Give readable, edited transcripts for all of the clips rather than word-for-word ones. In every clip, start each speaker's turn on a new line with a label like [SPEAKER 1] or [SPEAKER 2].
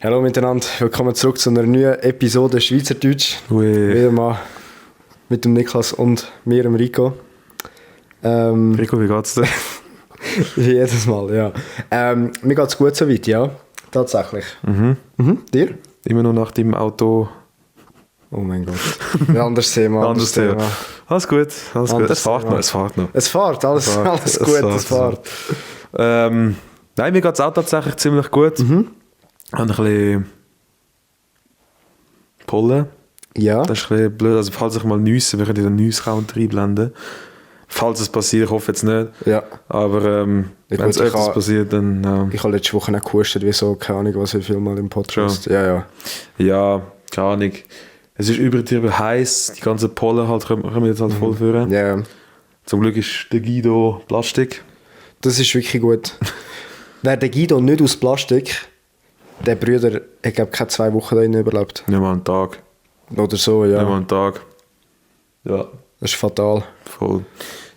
[SPEAKER 1] Hallo miteinander, willkommen zurück zu einer neuen Episode Schweizerdeutsch. Wieder mal mit dem Niklas und mir, dem Rico.
[SPEAKER 2] Rico, wie geht's dir?
[SPEAKER 1] Wie jedes Mal, ja. Mir geht's gut soweit, ja. Tatsächlich. Dir?
[SPEAKER 2] Immer noch nach dem Auto.
[SPEAKER 1] Oh mein Gott. Ein anderes Thema.
[SPEAKER 2] Alles gut, alles gut. Es fährt noch.
[SPEAKER 1] Es fährt, alles gut, es fährt.
[SPEAKER 2] Nein, mir geht's auch tatsächlich ziemlich gut. Habe ein bisschen Pollen.
[SPEAKER 1] Ja.
[SPEAKER 2] Das ist ein bisschen blöd. Also falls ich mal niesse, wir können den Niess-Counter einblenden. Falls es passiert, ich hoffe jetzt nicht.
[SPEAKER 1] Ja.
[SPEAKER 2] Aber wenn es öfters passiert, dann...
[SPEAKER 1] Ich habe letzte Woche nicht gehustet, wieso, keine Ahnung, was wie viel mal im Podcast.
[SPEAKER 2] Schon.
[SPEAKER 1] Ja.
[SPEAKER 2] Ja, keine Ahnung. Es ist übertrieben heiß, die ganzen Pollen halt können jetzt halt voll führen.
[SPEAKER 1] Ja.
[SPEAKER 2] Zum Glück ist der Guido Plastik.
[SPEAKER 1] Das ist wirklich gut. Wäre der Guido nicht aus Plastik, der Brüder, ich glaube, keine 2 Wochen dahin überlebt.
[SPEAKER 2] Nicht mal einen Tag.
[SPEAKER 1] Oder so, ja.
[SPEAKER 2] Nicht mal einen Tag. Ja.
[SPEAKER 1] Das ist fatal.
[SPEAKER 2] Voll.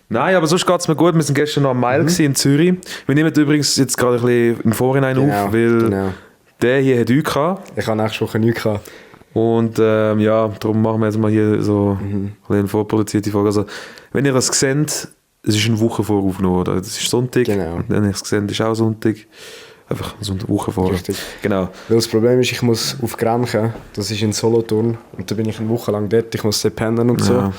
[SPEAKER 2] Nein, aber sonst geht es mir gut. Wir sind gestern noch am Mile in Zürich. Wir nehmen übrigens jetzt gerade ein bisschen im Vorhinein auf, weil der hier hat nichts gehabt.
[SPEAKER 1] Ich habe nächste Woche nichts gehabt.
[SPEAKER 2] Und ja, darum machen wir jetzt mal hier so eine vorproduzierte Folge. Also, wenn ihr das seht, es ist eine Woche vor aufgenommen, oder? Das ist Sonntag.
[SPEAKER 1] Genau.
[SPEAKER 2] Wenn ihr es seht, ist auch Sonntag. Einfach so eine Woche vor.
[SPEAKER 1] Richtig.
[SPEAKER 2] Genau.
[SPEAKER 1] Weil das Problem ist, ich muss auf Grenchen, das ist in Solothurn, und da bin ich eine Woche lang dort, ich muss dort pennen und so.
[SPEAKER 2] Ja.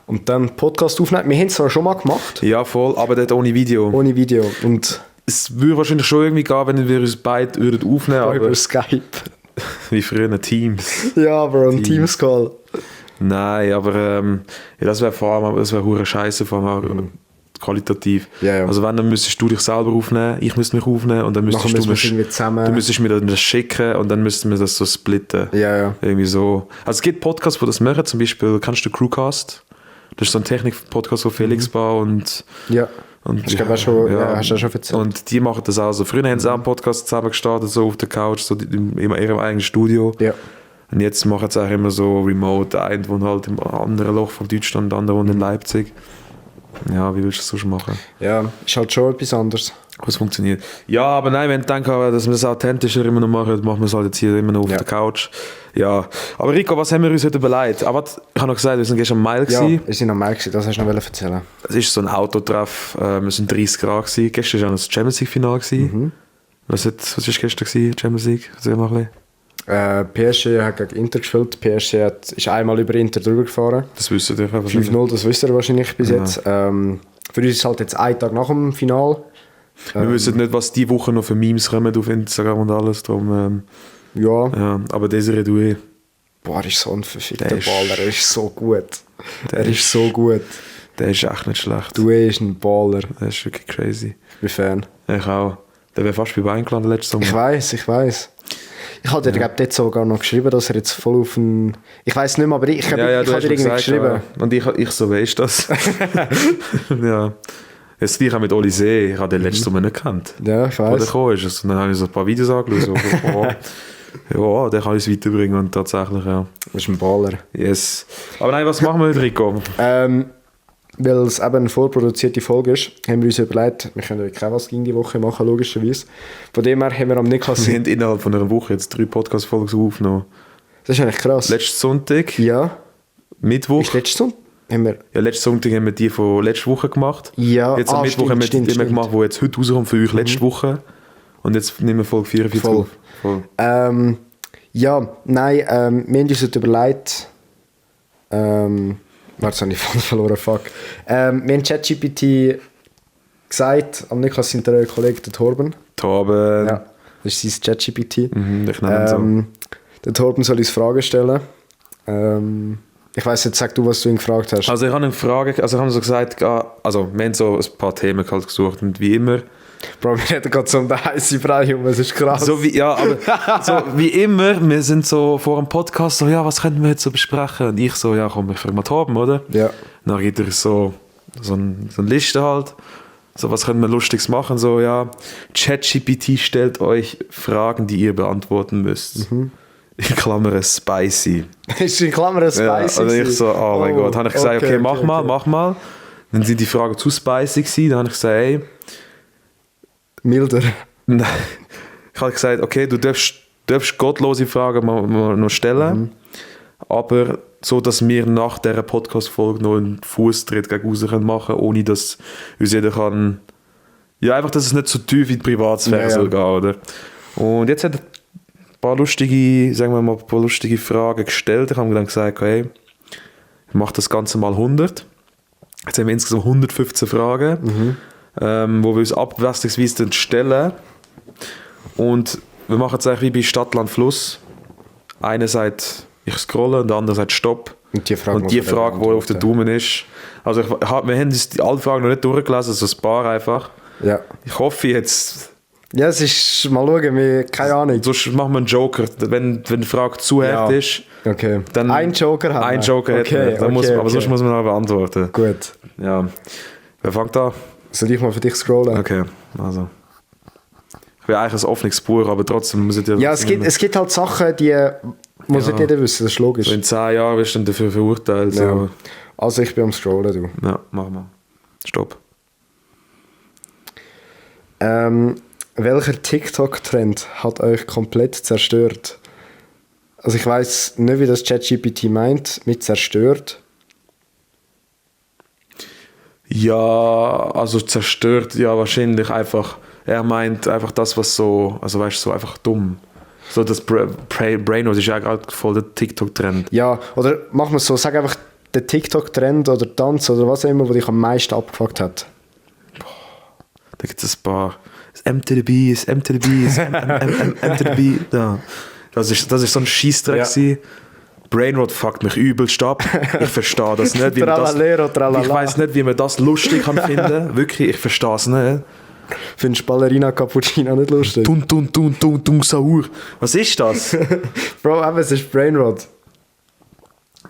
[SPEAKER 1] Und dann Podcast aufnehmen. Wir haben es zwar schon mal gemacht.
[SPEAKER 2] Ja, voll, aber dort ohne Video.
[SPEAKER 1] Ohne Video. Und
[SPEAKER 2] Es würde wahrscheinlich schon irgendwie gehen, wenn wir uns beide aufnehmen würden.
[SPEAKER 1] über Skype.
[SPEAKER 2] Wie früher Teams.
[SPEAKER 1] Ja, Bro, ein Teams-Call.
[SPEAKER 2] Nein, aber ja, das wäre vor allem, aber das wäre hure scheiße, vor allem qualitativ.
[SPEAKER 1] Ja.
[SPEAKER 2] Also wenn, dann müsstest du dich selber aufnehmen, ich müsste mich aufnehmen und dann müsstest du müsstest mir das schicken und dann müssten wir das so splitten.
[SPEAKER 1] Ja.
[SPEAKER 2] Irgendwie so. Also es gibt Podcasts, die das machen, zum Beispiel, kennst du Crewcast? Das ist so ein Technik-Podcast von Felix Bau und...
[SPEAKER 1] Ja.
[SPEAKER 2] Und
[SPEAKER 1] ich glaube, hast du auch schon erzählt.
[SPEAKER 2] Und die machen das auch so. Früher haben sie auch einen Podcast zusammen gestartet, so auf der Couch, so in ihrem eigenen Studio.
[SPEAKER 1] Ja.
[SPEAKER 2] Und jetzt machen sie auch immer so remote. Der eine wohnt halt im anderen Loch von Deutschland, der andere wohnt in Leipzig. Ja, wie willst du das sonst machen?
[SPEAKER 1] Ja, ist halt schon etwas anderes.
[SPEAKER 2] Aber es funktioniert. Ja, aber nein, wenn ich denke, dass wir das authentischer immer noch machen wir es halt jetzt hier immer noch auf der Couch. Ja. Aber Rico, was haben wir uns heute überlegt? Aber ich habe noch gesagt, wir sind gestern am Mile gewesen.
[SPEAKER 1] Ja, wir sind am Mile gewesen, das hast du noch erzählen.
[SPEAKER 2] Es ist so ein Autotreff, wir sind 30 Grad gewesen. Gestern war ja das Champions League Final gewesen. Was war gestern gewesen, Champions League? Erzähl mal ein bisschen.
[SPEAKER 1] PSG hat gegen Inter gespielt. PSG ist einmal über Inter drüber gefahren.
[SPEAKER 2] Das wissen ihr wahrscheinlich.
[SPEAKER 1] 5-0, das wisst ihr wahrscheinlich bis jetzt. Für uns ist es halt jetzt ein Tag nach dem Final.
[SPEAKER 2] Wir wissen nicht, was diese Woche noch für Memes kommen auf Instagram und alles. Darum, ja. Aber Desiree Doué.
[SPEAKER 1] Boah, er ist so ein verfickter Baller. Er ist so gut. Er ist so gut.
[SPEAKER 2] Der ist echt nicht schlecht.
[SPEAKER 1] Doué ist ein Baller.
[SPEAKER 2] Der ist wirklich crazy.
[SPEAKER 1] Ich bin Fan.
[SPEAKER 2] Ich auch. Der wäre fast bei Wein eingeladen letztes Sommer.
[SPEAKER 1] Ich weiß. Ich habe dir dort sogar noch geschrieben, dass er jetzt voll auf den... Ich weiß nicht mehr, aber ich habe dir irgendwie geschrieben.
[SPEAKER 2] Ja. Und ich so weißt das. Ja. Jetzt ich auch mit Oli See. Ich habe den letzten Sommer nicht gekannt.
[SPEAKER 1] Ja, ich weiß.
[SPEAKER 2] Wo der gekommen ist. Und dann habe ich so ein paar Videos angeschaut. Ja, den kann ich es weiterbringen. Und tatsächlich, ja.
[SPEAKER 1] Das ist ein Baller.
[SPEAKER 2] Yes. Aber nein, was machen wir heute, Rico?
[SPEAKER 1] Weil es eben eine vorproduzierte Folge ist, haben wir uns überlegt, wir können wirklich auch was gegen die Woche machen, logischerweise. Von dem her haben wir am Niklas...
[SPEAKER 2] Wir haben innerhalb von einer Woche jetzt 3 Podcast-Folgen aufgenommen.
[SPEAKER 1] Das ist eigentlich krass.
[SPEAKER 2] Letzten Sonntag.
[SPEAKER 1] Ja.
[SPEAKER 2] Mittwoch.
[SPEAKER 1] Ist letzten Sonntag?
[SPEAKER 2] Ja, letzten Sonntag haben wir die von letzter Woche gemacht.
[SPEAKER 1] Ja,
[SPEAKER 2] jetzt am Mittwoch haben wir die gemacht, die jetzt heute rauskommt für euch letzte Woche. Und jetzt nehmen wir Folge 44
[SPEAKER 1] Voll.
[SPEAKER 2] auf. Voll.
[SPEAKER 1] Ja, nein, wir haben uns überlegt... Warte, habe ich voll verloren, fuck. Wir haben ChatGPT gesagt, am Niklas sind der Kollege, der Torben. Ja, das ist sein ChatGPT.
[SPEAKER 2] Ich nenne ihn so.
[SPEAKER 1] Der Torben soll uns Fragen stellen. Ich weiss jetzt, sag du, was du ihn gefragt hast.
[SPEAKER 2] Also ich habe eine Frage, also ich habe so gesagt, also wir haben so ein paar Themen halt gesucht und wie immer...
[SPEAKER 1] Bro, wir reden gerade so um den heißen Brei um, es ist krass.
[SPEAKER 2] So wie, ja, aber so wie immer, wir sind so vor dem Podcast so, ja, was könnten wir jetzt so besprechen? Und ich so, ja komm, ich frage mal Torben, oder?
[SPEAKER 1] Ja.
[SPEAKER 2] Dann gibt er so eine Liste halt, so was können wir Lustiges machen, so ja, ChatGPT stellt euch Fragen, die ihr beantworten müsst. In Klammern spicy.
[SPEAKER 1] Ist in Klammern spicy?
[SPEAKER 2] Ja, und ich so, oh mein Gott, habe ich gesagt, okay, mach mal. Dann sind die Fragen zu spicy gewesen, dann habe ich gesagt, hey,
[SPEAKER 1] milder.
[SPEAKER 2] Nein. Ich habe gesagt, okay, du darfst darfst gottlose Fragen mal noch stellen, aber so, dass wir nach dieser Podcast-Folge noch einen Fußtritt gegen raus machen können, ohne dass uns jeder kann... Ja, einfach, dass es nicht so tief in die Privatsphäre soll gehen, oder? Und jetzt hat er ein paar lustige Fragen gestellt. Ich habe mir dann gesagt, hey, ich mache das Ganze mal 100. Jetzt haben wir insgesamt 115 Fragen, wo wir uns abwechslungsweise stellen. Und wir machen es eigentlich wie bei Stadt, Land, Fluss. Einer sagt, ich scrolle, und der andere sagt Stopp. Und die Frage, die auf der Daumen ist. Also wir haben uns alle Fragen noch nicht durchgelesen, so ein paar einfach.
[SPEAKER 1] Ja.
[SPEAKER 2] Ich hoffe jetzt...
[SPEAKER 1] Ja, es ist... Mal schauen, keine Ahnung.
[SPEAKER 2] Sonst machen wir einen Joker. Wenn die Frage zu hart ist,
[SPEAKER 1] okay.
[SPEAKER 2] Dann...
[SPEAKER 1] Ein Joker haben wir.
[SPEAKER 2] Ein Joker hätten wir. Aber sonst muss man auch beantworten.
[SPEAKER 1] Gut.
[SPEAKER 2] Ja. Wer fängt an?
[SPEAKER 1] Soll ich mal für dich scrollen?
[SPEAKER 2] Okay, also... Ich will eigentlich ein offenes Buch, aber trotzdem muss ich dir...
[SPEAKER 1] Ja, es gibt halt Sachen, die muss nicht jeder wissen, das ist logisch.
[SPEAKER 2] So in 10 Jahren wirst du dann dafür verurteilt. So.
[SPEAKER 1] Ja. Also ich bin am Scrollen, du.
[SPEAKER 2] Ja, mach mal. Stopp.
[SPEAKER 1] Welcher TikTok-Trend hat euch komplett zerstört? Also ich weiss nicht, wie das ChatGPT meint, mit zerstört.
[SPEAKER 2] Ja, also zerstört, ja wahrscheinlich einfach... Er meint einfach das, was so, also weißt du, so einfach dumm. So das Brainrot ist ja gerade voll der TikTok-Trend.
[SPEAKER 1] Ja, oder machen wir es so, sag einfach den TikTok-Trend oder Tanz oder was auch immer, der dich am meisten abgefuckt hat.
[SPEAKER 2] Boah, da gibt es ein paar. Das M to the B, das M to the B, das M to the B. Ja. Das ist so ein Scheissdreck. Ja. Brainrot fuckt mich übelst ab. Ich verstehe das nicht. Wie man das, ich weiss nicht, wie man das lustig kann finden. Wirklich, ich verstehe es nicht.
[SPEAKER 1] Findest du Ballerina Cappuccino nicht lustig?
[SPEAKER 2] Tun, sauer. Was ist das?
[SPEAKER 1] Bro, aber es ist Brainrot.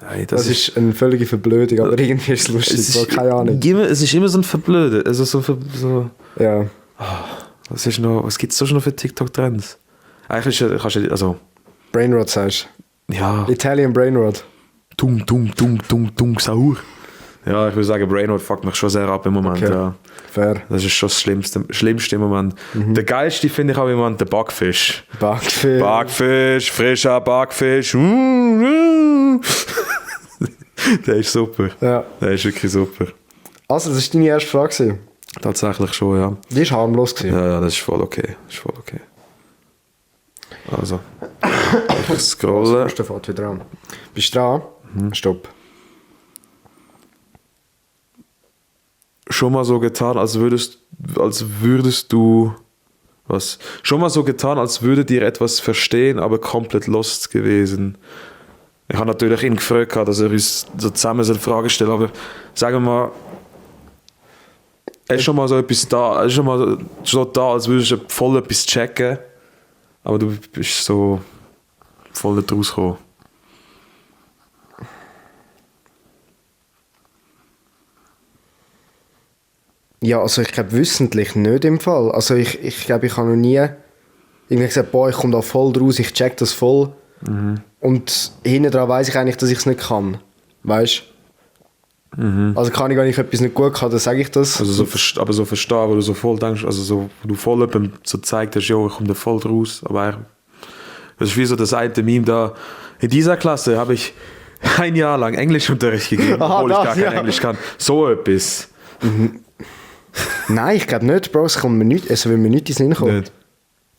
[SPEAKER 2] Nein,
[SPEAKER 1] das ist eine völlige Verblödung, aber irgendwie ist es lustig, es ist, keine Ahnung.
[SPEAKER 2] Es ist immer so ein Verblöden. Also so.
[SPEAKER 1] Ja.
[SPEAKER 2] Was gibt es sonst noch für TikTok-Trends? Eigentlich kannst du, also...
[SPEAKER 1] Brainrot sagst
[SPEAKER 2] du? Ja.
[SPEAKER 1] Italian Brainrot.
[SPEAKER 2] Tung, sauer. Ja, ich würde sagen, Brainrot fuckt mich schon sehr ab im Moment. Okay. Ja.
[SPEAKER 1] Fair.
[SPEAKER 2] Das ist schon das Schlimmste im Moment. Der geilste finde ich auch im Moment der Backfisch. Backfisch, frischer Backfisch. Der ist super. Ja. Der ist wirklich super.
[SPEAKER 1] Also, das war deine erste Frage?
[SPEAKER 2] Tatsächlich schon, ja.
[SPEAKER 1] Die war harmlos.
[SPEAKER 2] Ja, das ist voll okay. Also, ich scrolle.
[SPEAKER 1] Also, fährt wieder an. Bist du dran? Stopp.
[SPEAKER 2] Schon mal so getan, als würdest du was? Schon mal so getan, als würdet ihr etwas verstehen, aber komplett lost gewesen. Ich habe natürlich ihn gefragt, dass er uns so zusammen eine Frage stellt, aber sagen wir mal, er ist schon mal so etwas da, er ist schon mal so da, als würdest du voll etwas checken, aber du bist so voll nicht rausgekommen.
[SPEAKER 1] Ja, also ich glaube wissentlich nicht im Fall. Also ich glaube, ich habe noch nie irgendwie gesagt, boah, ich komme da voll draus, ich check das voll. Und hinten dran weiss ich eigentlich, dass ich es nicht kann. Weißt du? Also kann ich, wenn ich etwas nicht gut kann, dann sage ich das.
[SPEAKER 2] Also aber so verstehen, wo du so voll denkst, also so, wo du voll jemandem so zeigt hast, jo, ich komme da voll draus. Aber das ist wie so das eine Meme da. In dieser Klasse habe ich 1 Jahr lang Englischunterricht gegeben, obwohl ich gar kein Englisch kann. So etwas.
[SPEAKER 1] Nein, ich glaube nicht, Bro. Es will mir nicht in den Sinn kommen. Nicht.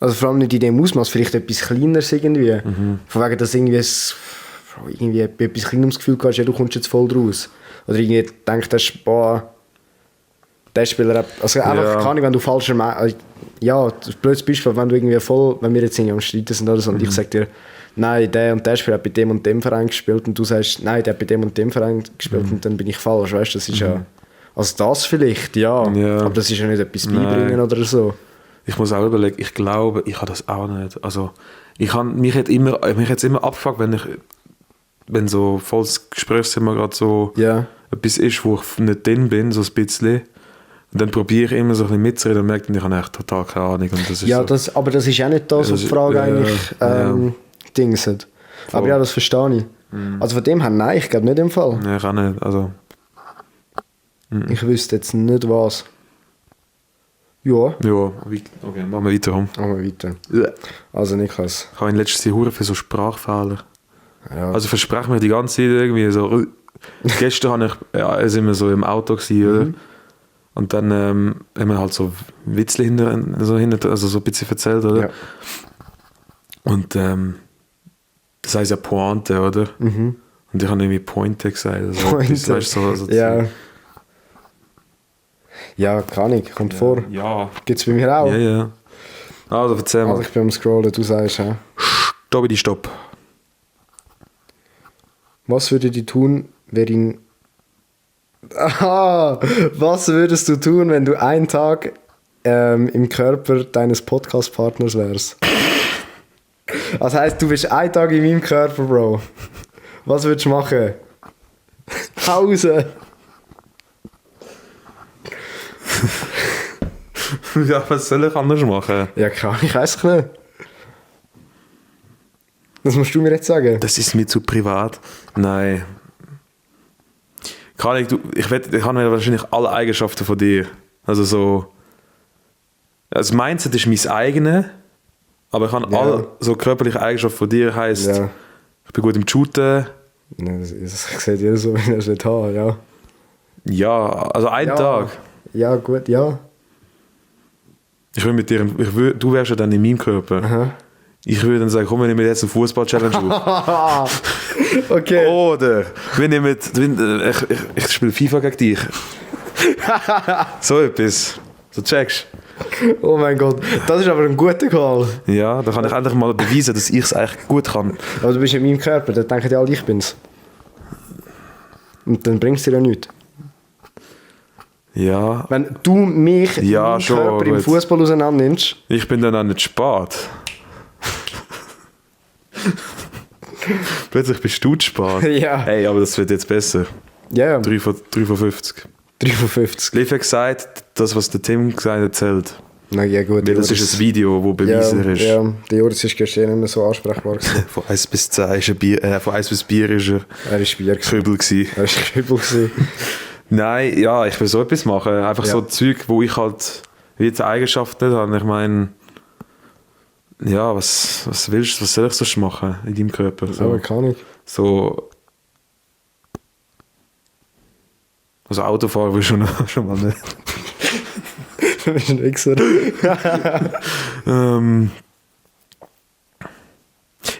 [SPEAKER 1] Also vor allem nicht in dem Ausmaß, vielleicht etwas Kleineres irgendwie. Von wegen, dass irgendwie etwas Kleineres Gefühl hast, ja, du kommst jetzt voll draus. Oder irgendwie denkst, boah, der Spieler... Also einfach, kann ich, wenn du falscher... Ja, das ist ein blödes Beispiel, wenn du irgendwie voll... Wenn wir jetzt irgendwie am Streiten sind oder so und ich sage dir, nein, der und der Spieler hat bei dem und dem Verein gespielt und du sagst, nein, der hat bei dem und dem Verein gespielt und dann bin ich falsch, weißt du, das ist ja... Also das vielleicht, ja. Aber das ist ja nicht etwas beibringen oder so.
[SPEAKER 2] Ich muss auch überlegen, ich glaube, ich habe das auch nicht. Also, mich hat immer abgefuckt, wenn so volles Gesprächsthema gerade so etwas ist, wo ich nicht drin bin, so ein bisschen. Und dann probiere ich immer so ein bisschen mitzureden und merke, ich habe echt total keine Ahnung. Und das ist
[SPEAKER 1] ja, so, aber das ist auch nicht das, was die Frage eigentlich Dings hat. Aber ja, das verstehe ich. Also von dem her, nein, ich glaube nicht im Fall.
[SPEAKER 2] Ja, ich auch nicht, also...
[SPEAKER 1] Ich wüsste jetzt nicht was. Ja,
[SPEAKER 2] Ja, okay, machen wir weiter.
[SPEAKER 1] machen wir weiter. Also Niklas.
[SPEAKER 2] Ich habe in letzter Zeit hure für so Sprachfehler.
[SPEAKER 1] Ja.
[SPEAKER 2] Also verspreche mir die ganze Zeit irgendwie so. Gestern sind wir so im Auto gewesen, oder? Und dann haben wir halt so Witzli hinter, also so ein bisschen erzählt, oder?
[SPEAKER 1] Ja.
[SPEAKER 2] Und das heisst ja Pointe, oder? Und ich habe irgendwie Pointe gesagt. Also
[SPEAKER 1] Pointe.
[SPEAKER 2] etwas, weißt du, so
[SPEAKER 1] Ja. Ja, kann ich, kommt vor.
[SPEAKER 2] Ja.
[SPEAKER 1] Gibt's bei mir auch.
[SPEAKER 2] Ja, ja. Also erzähl mal.
[SPEAKER 1] Also ich bin am Scrollen, du sagst, ja.
[SPEAKER 2] Stopp.
[SPEAKER 1] Was würdet ihr tun, was würdest du tun, wenn du einen Tag im Körper deines Podcast-Partners wärst? Das heisst, du bist einen Tag in meinem Körper, Bro. Was würdest du machen? Pause.
[SPEAKER 2] Ja, was soll ich anders machen?
[SPEAKER 1] Ja, klar, ich weiß es nicht. Das musst du mir jetzt sagen.
[SPEAKER 2] Das ist mir zu privat. Nein. Ich habe ja wahrscheinlich alle Eigenschaften von dir. Also so. Das Mindset ist mein eigenes, aber ich habe alle so körperliche Eigenschaften von dir. Heisst, ich bin gut im Shooten.
[SPEAKER 1] Nein, das sieht jeder so, wie er es nicht hat, ja.
[SPEAKER 2] Ja, also einen Tag.
[SPEAKER 1] Ja, gut, ja.
[SPEAKER 2] Ich will mit dir, du wärst ja dann in meinem Körper.
[SPEAKER 1] Aha.
[SPEAKER 2] Ich würde dann sagen, komm, wir nehmen jetzt eine Fußball-Challenge auf.
[SPEAKER 1] Okay.
[SPEAKER 2] Oder ich spiele FIFA gegen dich. So etwas. So checkst.
[SPEAKER 1] Oh mein Gott, das ist aber ein guter Call.
[SPEAKER 2] Ja, da kann ich endlich mal beweisen, dass ich es eigentlich gut kann.
[SPEAKER 1] Aber du bist in meinem Körper, da denken die alle, ich bin's. Und dann bringst du dir ja nichts.
[SPEAKER 2] Ja.
[SPEAKER 1] Wenn du mich in meinem
[SPEAKER 2] schon,
[SPEAKER 1] Körper im
[SPEAKER 2] gut.
[SPEAKER 1] Fußball auseinander nimmst.
[SPEAKER 2] Ich bin dann auch nicht spät. Plötzlich bist du spät.
[SPEAKER 1] Ja.
[SPEAKER 2] Hey, aber das wird jetzt besser.
[SPEAKER 1] Ja,
[SPEAKER 2] 3 von 50.
[SPEAKER 1] 3 von 50.
[SPEAKER 2] Liv hat gesagt, das, was der Tim gesagt hat, zählt.
[SPEAKER 1] Na ja, gut.
[SPEAKER 2] Weil das ist ein Video, das beweisen ist.
[SPEAKER 1] Ja, der Joris ist gestern nicht mehr so ansprechbar gewesen.
[SPEAKER 2] Von 1 bis 10 ist von 1 bis Bier ist er
[SPEAKER 1] Er ist Bier gewesen.
[SPEAKER 2] Kübel gewesen.
[SPEAKER 1] Er ist Kübel gewesen.
[SPEAKER 2] Nein, ja, ich will so etwas machen. Einfach so Zeug, wo ich halt wie jetzt Eigenschaften habe. Ich meine, ja, was willst du, was soll ich sonst machen in deinem Körper? So,
[SPEAKER 1] Aber kann ich.
[SPEAKER 2] so also Autofahren will ich schon mal nicht.
[SPEAKER 1] Du bist ein Wichser.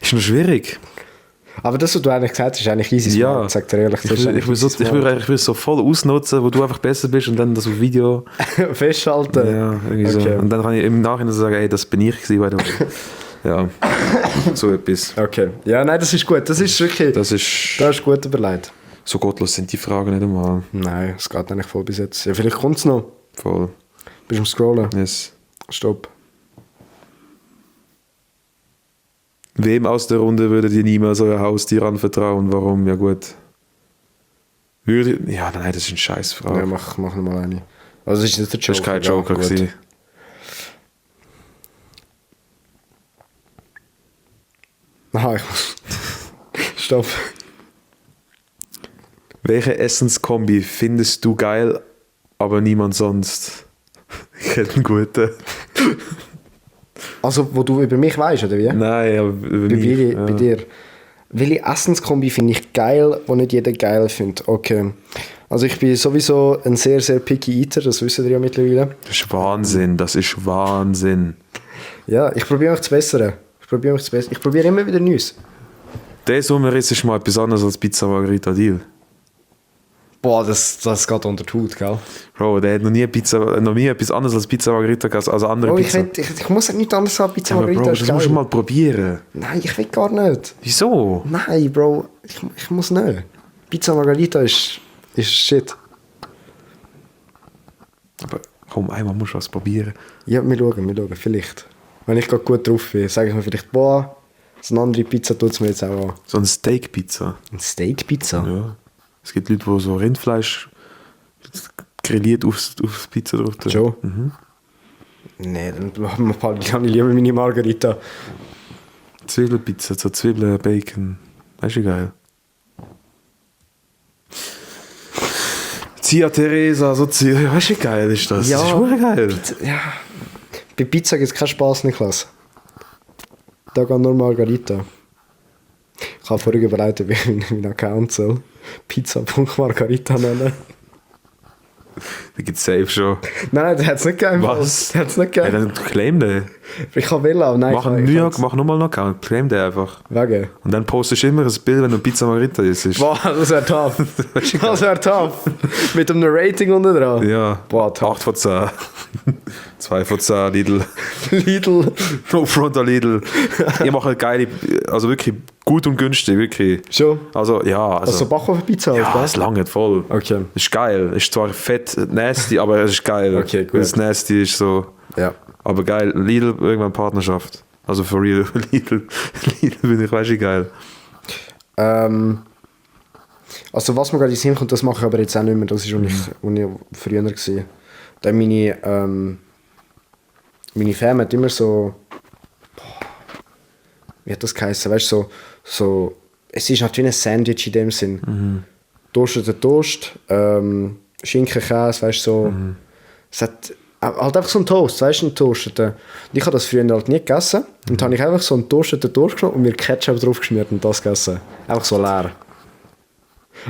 [SPEAKER 2] Ist noch schwierig.
[SPEAKER 1] Aber das, was du eigentlich gesagt hast, ist eigentlich easy.
[SPEAKER 2] Ja.
[SPEAKER 1] Sag dir ehrlich.
[SPEAKER 2] Ich will es so voll ausnutzen, wo du einfach besser bist und dann das auf Video
[SPEAKER 1] festhalten.
[SPEAKER 2] ja, irgendwie
[SPEAKER 1] Okay.
[SPEAKER 2] so. Und dann kann ich im Nachhinein sagen, ey, das bin ich gewesen, weil du ja, so etwas.
[SPEAKER 1] Okay. Ja, nein, das ist gut. Das ist wirklich...
[SPEAKER 2] Das ist
[SPEAKER 1] Das ist gut überlegt.
[SPEAKER 2] so gottlos sind die Fragen nicht einmal.
[SPEAKER 1] Nein, es geht eigentlich voll bis jetzt. Ja, vielleicht kommt es noch.
[SPEAKER 2] Voll.
[SPEAKER 1] Bist du am Scrollen?
[SPEAKER 2] Yes.
[SPEAKER 1] Stopp.
[SPEAKER 2] Wem aus der Runde würdet ihr niemals euer Haustier anvertrauen? Warum? Ja gut. Ja, nein, das ist eine Scheißfrage.
[SPEAKER 1] Ja, mach nochmal eine. Also das ist nicht der
[SPEAKER 2] Das
[SPEAKER 1] Joker.
[SPEAKER 2] war kein Joker.
[SPEAKER 1] Ja, gut.
[SPEAKER 2] Gewesen.
[SPEAKER 1] Aha, ich muss... Stopp.
[SPEAKER 2] Welche Essenskombi findest du geil, aber niemand sonst? Ich hätte einen guten.
[SPEAKER 1] Also, wo du über mich weißt, oder wie?
[SPEAKER 2] Nein, aber über mich.
[SPEAKER 1] Bei dir. Welche Essenskombi finde ich geil, die nicht jeder geil findet? Okay. Also ich bin sowieso ein sehr, sehr picky Eater, das wissen wir ja mittlerweile.
[SPEAKER 2] Das ist Wahnsinn, das ist Wahnsinn.
[SPEAKER 1] Ja, ich probiere mich zu bessern. Ich probiere immer wieder Neues.
[SPEAKER 2] Der Sommer ist mal etwas anderes als Pizza Margherita Deal.
[SPEAKER 1] Boah, das geht unter die Haut, gell?
[SPEAKER 2] Bro, der hat noch nie etwas anderes als Pizza Margherita gegessen, als andere
[SPEAKER 1] Oh,
[SPEAKER 2] Pizza.
[SPEAKER 1] ich muss ja nichts anderes haben, Pizza
[SPEAKER 2] Ja, aber
[SPEAKER 1] Margherita
[SPEAKER 2] Bro,
[SPEAKER 1] ist
[SPEAKER 2] das
[SPEAKER 1] geil.
[SPEAKER 2] musst du mal probieren.
[SPEAKER 1] Nein, ich will gar nicht.
[SPEAKER 2] Wieso?
[SPEAKER 1] Nein, Bro, ich muss nicht. Pizza Margherita ist shit.
[SPEAKER 2] Aber komm, einmal musst du was probieren.
[SPEAKER 1] Ja, wir schauen, vielleicht. Wenn ich gerade gut drauf bin, sage ich mir vielleicht, boah, so eine andere Pizza tut es mir jetzt auch an.
[SPEAKER 2] So eine Steak-Pizza.
[SPEAKER 1] Eine Steak-Pizza?
[SPEAKER 2] Ja. Es gibt Leute, die so Rindfleisch grilliert aufs Pizza drauf tun.
[SPEAKER 1] Schon? Nee, dann kann ich lieber meine Margherita.
[SPEAKER 2] Zwiebelpizza, so Zwiebeln, Bacon. Das ist ja geil. Jetzt Tia Teresa, so Zürich. Weißt du, wie geil ist das?
[SPEAKER 1] Ja.
[SPEAKER 2] Das ist wirklich geil.
[SPEAKER 1] Ja. Bei Pizza gibt es keinen Spaß, Niklas. Da geht nur Margarita. Ich habe vorhin überlegt, ob ich meinen Account soll Pizza.Margarita nennen.
[SPEAKER 2] Die gibt es safe schon.
[SPEAKER 1] Nein, der hat es nicht gegeben.
[SPEAKER 2] Was?
[SPEAKER 1] Der hat es nicht
[SPEAKER 2] Ja,
[SPEAKER 1] gegeben.
[SPEAKER 2] dann claim den.
[SPEAKER 1] Ich kann wählen, aber nein.
[SPEAKER 2] Mach nochmal einen Account, claim den einfach.
[SPEAKER 1] Wegen.
[SPEAKER 2] Und dann postest du immer ein Bild, wenn du Pizza Margarita isst.
[SPEAKER 1] Boah, das wäre tough. Das wäre tough. Mit einem Rating unten dran.
[SPEAKER 2] Ja.
[SPEAKER 1] Boah, tough.
[SPEAKER 2] 8 von 10. 2 von 10, Lidl.
[SPEAKER 1] Lidl.
[SPEAKER 2] No front an Lidl. Ihr macht geile, also wirklich gut und günstig, wirklich.
[SPEAKER 1] Schon?
[SPEAKER 2] Also, ja.
[SPEAKER 1] Also Backofen-Pizza?
[SPEAKER 2] ja, es langt voll.
[SPEAKER 1] Okay.
[SPEAKER 2] Ist geil. Ist zwar fett, nasty, aber es ist geil.
[SPEAKER 1] Okay, gut.
[SPEAKER 2] Das nasty ist so.
[SPEAKER 1] Ja.
[SPEAKER 2] Aber geil. Lidl, irgendwann Partnerschaft. Also for real. Lidl bin ich, weißt du, geil.
[SPEAKER 1] Also was mir gerade in den Sinn kommt, das mache ich aber jetzt auch nicht mehr. Das ist, wo ich früher war. Dann meine Fam hat immer so... Boah, wie hat das geheißen? Weißt du, so... Es ist halt wie ein Sandwich in dem Sinn. Toasteter Toast, Schinken, Käse, weißt du, so... Es hat halt einfach so einen Toast, weißt du, einen Toasteter. Und ich habe das früher halt nie gegessen. Und dann habe ich einfach so einen Toasteter Toast genommen und mir Ketchup drauf geschmiert und das gegessen. Einfach so leer.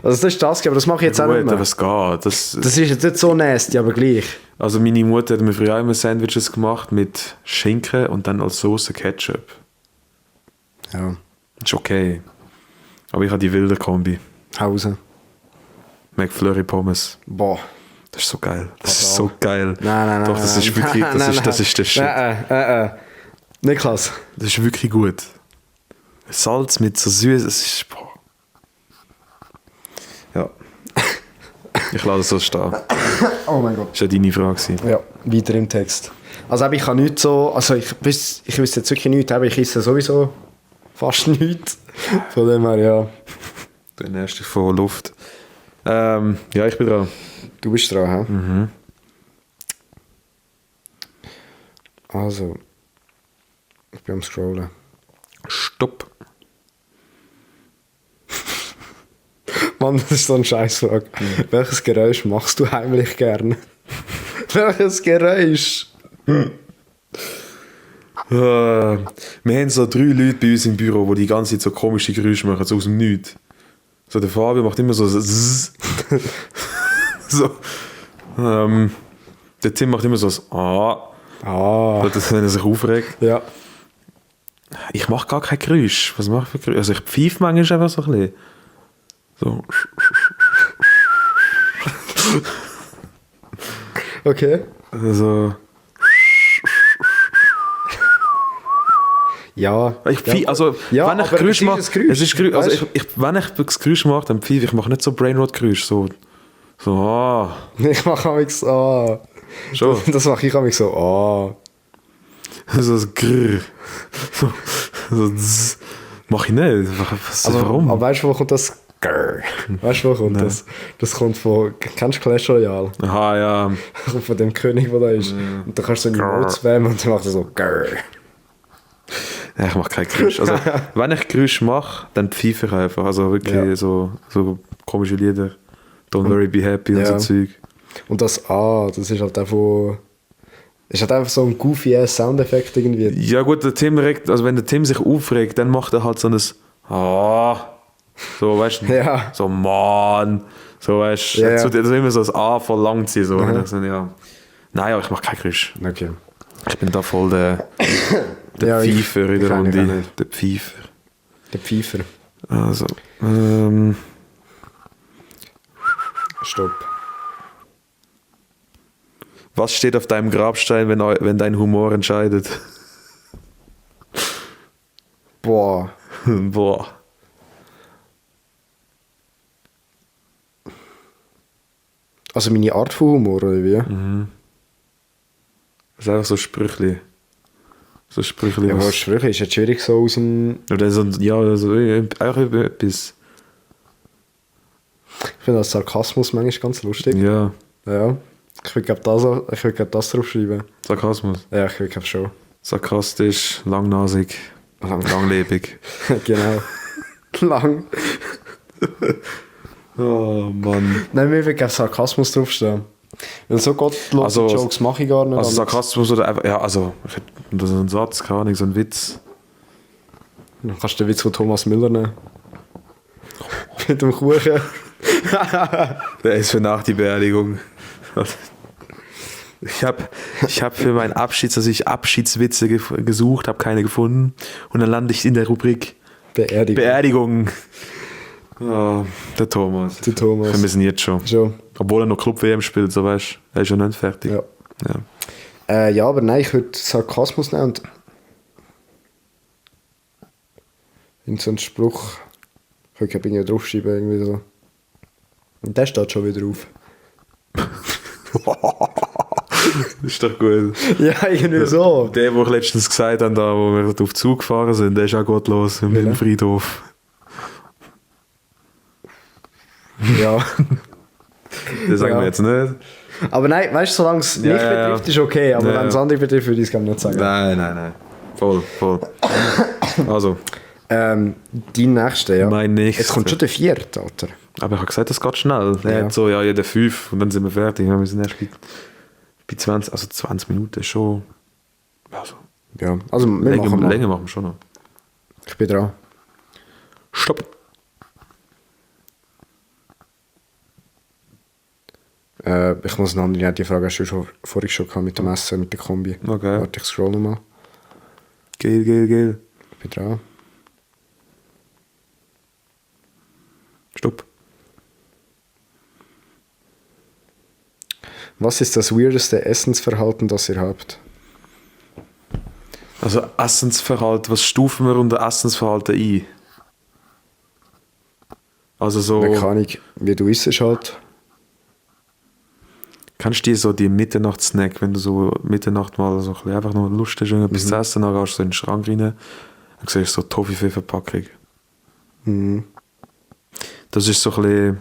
[SPEAKER 1] Also das ist das, aber das mache ich jetzt auch nicht mehr.
[SPEAKER 2] Aber es geht.
[SPEAKER 1] Das ist jetzt nicht so nasty, aber gleich.
[SPEAKER 2] Also meine Mutter hat mir früher auch immer Sandwiches gemacht mit Schinken und dann als Soße Ketchup.
[SPEAKER 1] Ja.
[SPEAKER 2] Ist okay. Aber ich habe die wilde Kombi.
[SPEAKER 1] Hause.
[SPEAKER 2] McFlurry Pommes.
[SPEAKER 1] Boah.
[SPEAKER 2] Das ist so geil. Das ist so geil.
[SPEAKER 1] Nein.
[SPEAKER 2] Doch, das ist wirklich, das ist der Shit.
[SPEAKER 1] Niklas.
[SPEAKER 2] Das ist wirklich gut. Salz mit so süß, es ist, boah. Ja. Ich lasse es so stehen.
[SPEAKER 1] Oh mein Gott.
[SPEAKER 2] Das war ja deine Frage gewesen.
[SPEAKER 1] Ja, weiter im Text. Also ich kann nichts so... Also ich wüsste jetzt wirklich nichts, aber ich esse sowieso fast nichts. Von dem her, ja.
[SPEAKER 2] Du ernährst dich von Luft. Ja, ich bin dran.
[SPEAKER 1] Du bist dran, hä? Also... Ich bin am Scrollen.
[SPEAKER 2] Stopp.
[SPEAKER 1] Mann, das ist so ein Scheißfrage. Welches Geräusch machst du heimlich gerne? Welches Geräusch?
[SPEAKER 2] Wir haben so 3 Leute bei uns im Büro, die ganze Zeit so komische Geräusche machen, so aus dem Nichts. So, der Fabio macht immer so Zzz. So. Der Tim macht immer so das das, wenn er sich aufregt.
[SPEAKER 1] Ja.
[SPEAKER 2] Ich mache gar kein Geräusch. Was mache ich für Geräusch? Also ich pfeife manchmal einfach so ein bisschen. So.
[SPEAKER 1] Okay.
[SPEAKER 2] Also.
[SPEAKER 1] Ja.
[SPEAKER 2] Also,
[SPEAKER 1] ja,
[SPEAKER 2] wenn ich
[SPEAKER 1] aber
[SPEAKER 2] Geräusch mache,
[SPEAKER 1] es ist Geräusch,
[SPEAKER 2] also wenn ich das Geräusch mache, dann pfeife ich. Mache nicht so Brainrot-Geräusch. So
[SPEAKER 1] Ich mache amigs so
[SPEAKER 2] Schon.
[SPEAKER 1] Das mache ich amigs so
[SPEAKER 2] So das Grrr. So zzz. Mach ich nicht. Warum?
[SPEAKER 1] Aber weißt du, wo kommt das? Grrr. Weißt du, wo kommt das? Das kommt von... Kennst du Clash Royale?
[SPEAKER 2] Aha, ja.
[SPEAKER 1] Das kommt von dem König, der da ist. Und dann kannst du so in die Mode spammen und dann macht er so Grrr.
[SPEAKER 2] Ja, ich mache kein Geräusch. Also, wenn ich Geräusch mache, dann pfeife ich einfach. Also wirklich so komische Lieder. Don't worry, be happy und so Zeug.
[SPEAKER 1] Und das das ist halt einfach... ist halt einfach so ein goofy-ass Soundeffekt irgendwie.
[SPEAKER 2] Ja gut, der Tim wenn der Tim sich aufregt, dann macht er halt so ein so, weißt du,
[SPEAKER 1] Ja.
[SPEAKER 2] so Mann, so, weißt du,
[SPEAKER 1] Ja.
[SPEAKER 2] so immer so das A voll lang ziehen, so. Ja. Nein, ich mache kein Geräusch.
[SPEAKER 1] Okay.
[SPEAKER 2] Ich bin da voll der
[SPEAKER 1] Ja,
[SPEAKER 2] Pfeifer in der
[SPEAKER 1] ich auch
[SPEAKER 2] Runde.
[SPEAKER 1] nicht.
[SPEAKER 2] Der Pfeifer.
[SPEAKER 1] Der Pfeifer.
[SPEAKER 2] Also,
[SPEAKER 1] Stopp.
[SPEAKER 2] was steht auf deinem Grabstein, wenn dein Humor entscheidet?
[SPEAKER 1] Boah.
[SPEAKER 2] Boah.
[SPEAKER 1] Also meine Art von Humor, oder wie?
[SPEAKER 2] Das ist einfach so Sprüchli. So Sprüchli.
[SPEAKER 1] Ja, aber Sprüche ist jetzt schwierig so aus dem...
[SPEAKER 2] Oder so, ja, so, auch über etwas.
[SPEAKER 1] Ich finde das Sarkasmus manchmal ganz lustig.
[SPEAKER 2] Ja,
[SPEAKER 1] Ja. Ich will glaub das draufschreiben.
[SPEAKER 2] Sarkasmus.
[SPEAKER 1] Ja, ich will glaub schon.
[SPEAKER 2] Sarkastisch, langnasig, langlebig.
[SPEAKER 1] Genau. Lang.
[SPEAKER 2] Oh Mann.
[SPEAKER 1] Nein, mir wird Sarkasmus draufstehen. Weil so gottlose Jokes mache ich gar nicht.
[SPEAKER 2] Also Sarkasmus oder einfach, ja, also, das ist ein Satz, keine Ahnung, so ein Witz.
[SPEAKER 1] Dann kannst du den Witz von Thomas Müller nehmen. Mit dem Kuchen.
[SPEAKER 2] Der ist für nach die Beerdigung. Ich hab für meinen Abschiedswitze gesucht, habe keine gefunden. Und dann lande ich in der Rubrik Beerdigung. Oh, der Thomas. Wir müssen jetzt schon. Obwohl er noch Club-WM spielt, so weißt du. Er ist ja noch nicht fertig.
[SPEAKER 1] Ja. Ja, aber nein, ich würde Sarkasmus nehmen und in so einen Spruch ich kann ja draufschreiben, irgendwie so. Und der steht schon wieder auf.
[SPEAKER 2] Das ist doch gut.
[SPEAKER 1] Ja, irgendwie so.
[SPEAKER 2] Der, wo ich letztens gesagt habe, da, wo wir auf Zug gefahren sind, der ist auch gottlos mit dem Friedhof.
[SPEAKER 1] Ja.
[SPEAKER 2] Das sagen wir jetzt nicht.
[SPEAKER 1] Aber nein, weißt du, solange es mich betrifft, ist okay. Aber wenn es andere betrifft, würde ich es nicht sagen.
[SPEAKER 2] Nein. Voll. Also.
[SPEAKER 1] Dein nächster, ja.
[SPEAKER 2] Mein nächster.
[SPEAKER 1] Jetzt kommt schon der vierte, Alter.
[SPEAKER 2] Aber ich habe gesagt, das geht schnell. Er hat so, ja, jeder 5 und dann sind wir fertig. Wir sind erst bei 20, also 20 Minuten schon. Also,
[SPEAKER 1] ja, also
[SPEAKER 2] länger machen wir schon noch.
[SPEAKER 1] Ich bin dran.
[SPEAKER 2] Stopp.
[SPEAKER 1] Ich muss eine andere, die Frage hast du schon vorhin schon gehabt mit dem Essen, mit der Kombi.
[SPEAKER 2] Okay.
[SPEAKER 1] Warte, ich scroll nochmal.
[SPEAKER 2] Geil.
[SPEAKER 1] Ich bin dran.
[SPEAKER 2] Stopp.
[SPEAKER 1] Was ist das weirdeste Essensverhalten, das ihr habt?
[SPEAKER 2] Also Essensverhalten, was stufen wir unter Essensverhalten ein? Also so...
[SPEAKER 1] Mechanik, wie du isst halt.
[SPEAKER 2] Kannst du dir so die Mitternachtssnack, wenn du so Mitternacht mal so ein bisschen einfach nur Lust hast, etwas zu essen, dann gehst du so in den Schrank rein, dann siehst du so Toffifee-Verpackung. Das ist so ein bisschen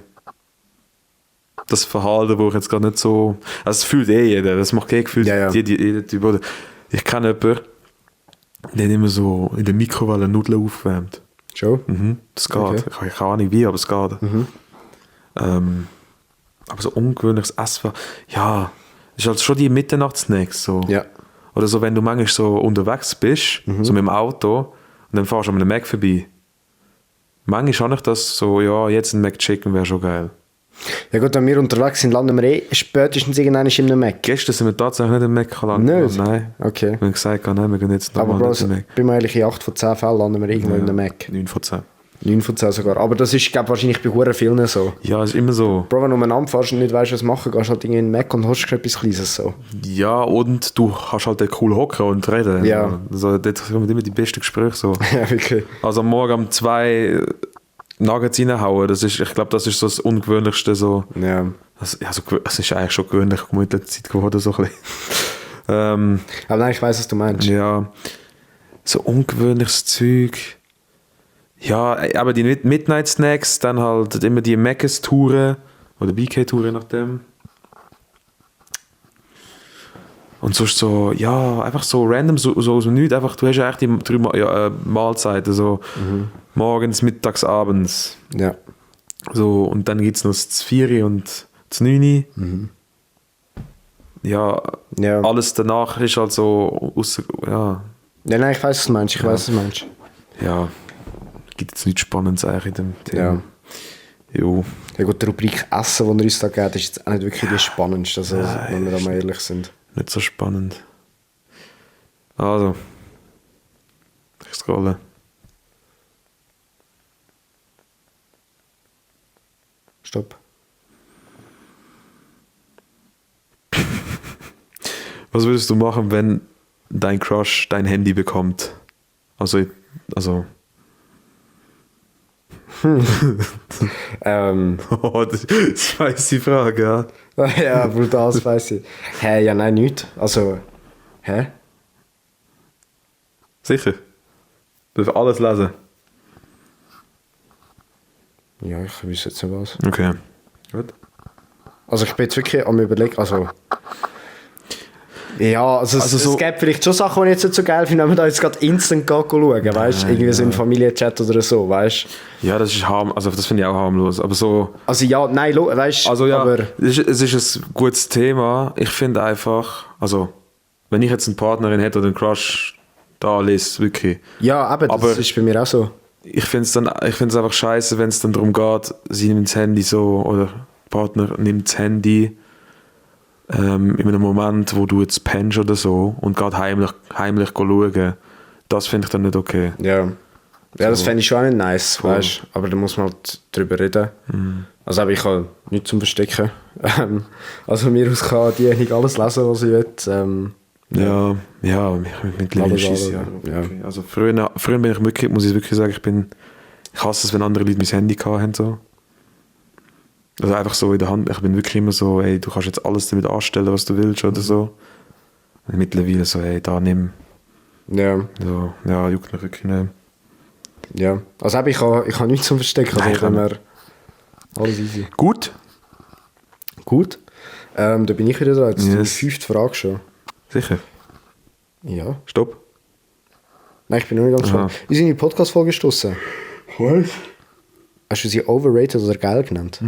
[SPEAKER 2] das Verhalten, wo ich jetzt gerade nicht so... Also es fühlt jeder, das macht gefühlt jeder Typ. Oder ich kenne jemanden, der immer so in der Mikrowelle Nudeln aufwärmt.
[SPEAKER 1] Schon?
[SPEAKER 2] Das geht. Okay. Ich habe keine Ahnung wie, aber es geht. Aber so ungewöhnliches Essen, ja, ist halt schon die Mitternachtssnacks so.
[SPEAKER 1] Ja.
[SPEAKER 2] Oder so, wenn du manchmal so unterwegs bist, so mit dem Auto, und dann fahrst du an einem Mac vorbei. Manchmal habe ich das so, ja, jetzt ein McChicken wäre schon geil.
[SPEAKER 1] Ja gut, wenn wir unterwegs sind, landen wir spätestens irgendwann in einem Mac.
[SPEAKER 2] Gestern sind wir tatsächlich nicht im Mac gelandet.
[SPEAKER 1] Nicht?
[SPEAKER 2] Nein.
[SPEAKER 1] Okay.
[SPEAKER 2] Wir haben gesagt, nein, wir gehen jetzt nochmal
[SPEAKER 1] nicht im Mac. Aber bei mir eigentlich in 8 von 10 Fällen landen wir irgendwo in einem Mac.
[SPEAKER 2] 9 von 10.
[SPEAKER 1] 9 von 10 sogar. Aber das ist, glaube ich, wahrscheinlich bei huere vielen so.
[SPEAKER 2] Ja, ist immer so.
[SPEAKER 1] Bro, wenn du umeinander fährst und nicht weißt, was machen, gehst du halt irgendwie in den Mac und hast etwas Kleines so.
[SPEAKER 2] Ja, und du hast halt den cool hocken und reden.
[SPEAKER 1] Ja.
[SPEAKER 2] Also, dort kommen immer die besten Gespräche so.
[SPEAKER 1] Ja, wirklich.
[SPEAKER 2] Also am Morgen um 2 Nuggets reinhauen, das ist, ich glaube, das ist so das Ungewöhnlichste. So.
[SPEAKER 1] Ja.
[SPEAKER 2] Es ist eigentlich schon gewöhnlich mit der Zeit geworden. So ein bisschen.
[SPEAKER 1] Aber nein, ich weiss, was du meinst.
[SPEAKER 2] Ja, so ungewöhnliches Zeug. Ja, aber die Midnight Snacks, dann halt immer die Mc's-Touren oder BK-Touren, nachdem. Und sonst so, ja, einfach so random, so aus dem Nichts, einfach, du hast ja echt die 3 Mahlzeiten, so morgens, mittags, abends.
[SPEAKER 1] Ja.
[SPEAKER 2] So, und dann gibt es noch das 4 und das 9. Ja, alles danach ist halt so, ja.
[SPEAKER 1] Ja, nein, ich weiss, was du meinst, was du meinst.
[SPEAKER 2] Ja, gibt jetzt nichts Spannendes eigentlich in dem Thema.
[SPEAKER 1] Ja.
[SPEAKER 2] Jo.
[SPEAKER 1] Ja gut, die Rubrik Essen, die er uns da gibt, ist jetzt auch nicht wirklich das Spannendste, also, wenn wir da mal ehrlich sind.
[SPEAKER 2] Nicht so spannend. Also. Ich scrolle.
[SPEAKER 1] Stopp.
[SPEAKER 2] Was würdest du machen, wenn dein Crush dein Handy bekommt? Also. Oh, das weiss die Frage, ja.
[SPEAKER 1] Ja, brutal, das weiss ich. Hä, ja, nein, nicht. Also, hä?
[SPEAKER 2] Sicher? Du darfst alles lesen.
[SPEAKER 1] Ja, ich wüsste jetzt nicht was.
[SPEAKER 2] Okay. Gut.
[SPEAKER 1] Also ich bin jetzt wirklich am Überlegen, also... Ja, also es gibt vielleicht schon Sachen, die ich jetzt nicht so geil finde, wenn man da jetzt gerade instant schauen, weißt du? Irgendwie so in Familienchat oder so, weißt du?
[SPEAKER 2] Ja, das ist also das finde ich auch harmlos, aber so...
[SPEAKER 1] Also ja, nein, weißt du,
[SPEAKER 2] Also ja,
[SPEAKER 1] aber...
[SPEAKER 2] es ist ein gutes Thema. Ich finde einfach, also, wenn ich jetzt eine Partnerin hätte oder einen Crush, da alles wirklich.
[SPEAKER 1] Ja, aber das ist bei mir auch so.
[SPEAKER 2] Ich finde es einfach scheiße, wenn es dann darum geht, sie nimmt das Handy so, oder der Partner nimmt das Handy in einem Moment, wo du jetzt pennst oder so und geht heimlich schauen. Das finde ich dann nicht okay.
[SPEAKER 1] Ja, das fände ich schon auch nicht nice, weißt du? Aber da muss man halt drüber reden. Also aber ich habe nichts zum Verstecken. Also mir aus kann diejenige alles lesen, was sie will.
[SPEAKER 2] Ja, mittlerweile ist es ja. Okay. Also früher bin ich wirklich, muss ich wirklich sagen, ich hasse es, wenn andere Leute mein Handy haben so. Also einfach so in der Hand, ich bin wirklich immer so, ey, du kannst jetzt alles damit anstellen, was du willst oder so. Und mittlerweile so, ey, da nimm.
[SPEAKER 1] Ja.
[SPEAKER 2] So, ja, juckt mich wirklich nicht.
[SPEAKER 1] Ja, also ich habe nichts zum Verstecken, also
[SPEAKER 2] Nein,
[SPEAKER 1] alles easy.
[SPEAKER 2] Gut.
[SPEAKER 1] Da bin ich wieder da, jetzt die
[SPEAKER 2] Yes.
[SPEAKER 1] 5. Frage schon.
[SPEAKER 2] Sicher.
[SPEAKER 1] Ja.
[SPEAKER 2] Stopp.
[SPEAKER 1] Nein, ich bin noch nicht ganz fertig. Wir sind in die Podcast-Folge gestossen.
[SPEAKER 2] Was?
[SPEAKER 1] Hast du sie overrated oder geil genannt?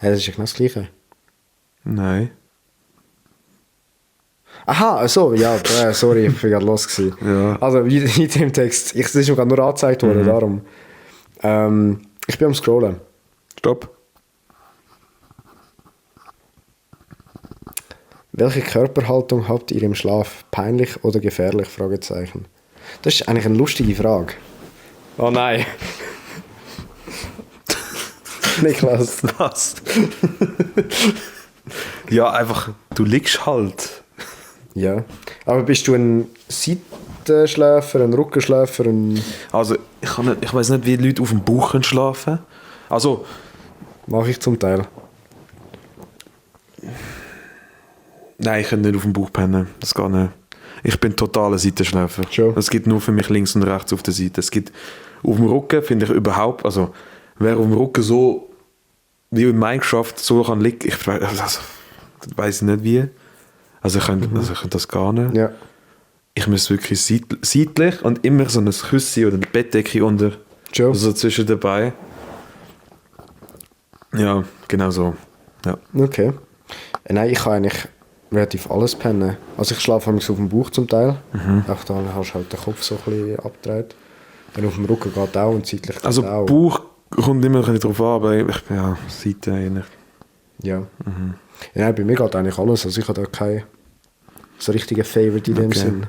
[SPEAKER 1] Ja, das ist ja genau das Gleiche.
[SPEAKER 2] Nein.
[SPEAKER 1] Aha, so, ja, sorry, ich war gerade los gewesen.
[SPEAKER 2] Ja.
[SPEAKER 1] Also, wie im Text. Das ist mir gerade nur angezeigt worden, darum. Ich bin am Scrollen.
[SPEAKER 2] Stopp.
[SPEAKER 1] Welche Körperhaltung habt ihr im Schlaf? Peinlich oder gefährlich? Fragezeichen. Das ist eigentlich eine lustige Frage. Oh nein. Niklas.
[SPEAKER 2] Was? Ja, einfach, du liegst halt.
[SPEAKER 1] Ja. Aber bist du ein Seitenschläfer, ein Rückenschläfer, ein...
[SPEAKER 2] Also, ich weiß nicht, wie Leute auf dem Bauch können schlafen. Also,
[SPEAKER 1] Mache ich zum Teil.
[SPEAKER 2] nein, ich kann nicht auf dem Bauch pennen. Das geht nicht. Ich bin totaler Seitenschläfer.
[SPEAKER 1] Schon.
[SPEAKER 2] Es gibt nur für mich links und rechts auf der Seite. Es gibt auf dem Rücken, finde ich überhaupt, also wer auf dem Rücken so wie in Minecraft so kann liegen, ich weiß nicht wie. Also ich könnte das gar nicht.
[SPEAKER 1] Ja.
[SPEAKER 2] Ich muss wirklich seitlich und immer so ein Küsschen oder eine Bettdecke unter,
[SPEAKER 1] Schon.
[SPEAKER 2] so zwischen dabei. Ja, genau so. Ja.
[SPEAKER 1] Okay. Nein, ich kann eigentlich relativ alles pennen. Also ich schlafe auf dem Bauch zum Teil. Auch da hast du halt den Kopf so ein bisschen abgedreht. Dann auf dem Rücken geht auch und seitlich geht
[SPEAKER 2] Also
[SPEAKER 1] auch.
[SPEAKER 2] Bauch kommt immer ein bisschen drauf an, aber ich bin ja Seite eigentlich.
[SPEAKER 1] Ja. Ja, nein, bei mir geht eigentlich alles. Also ich habe da keinen so richtigen Favorite in dem
[SPEAKER 2] Okay.
[SPEAKER 1] Sinn.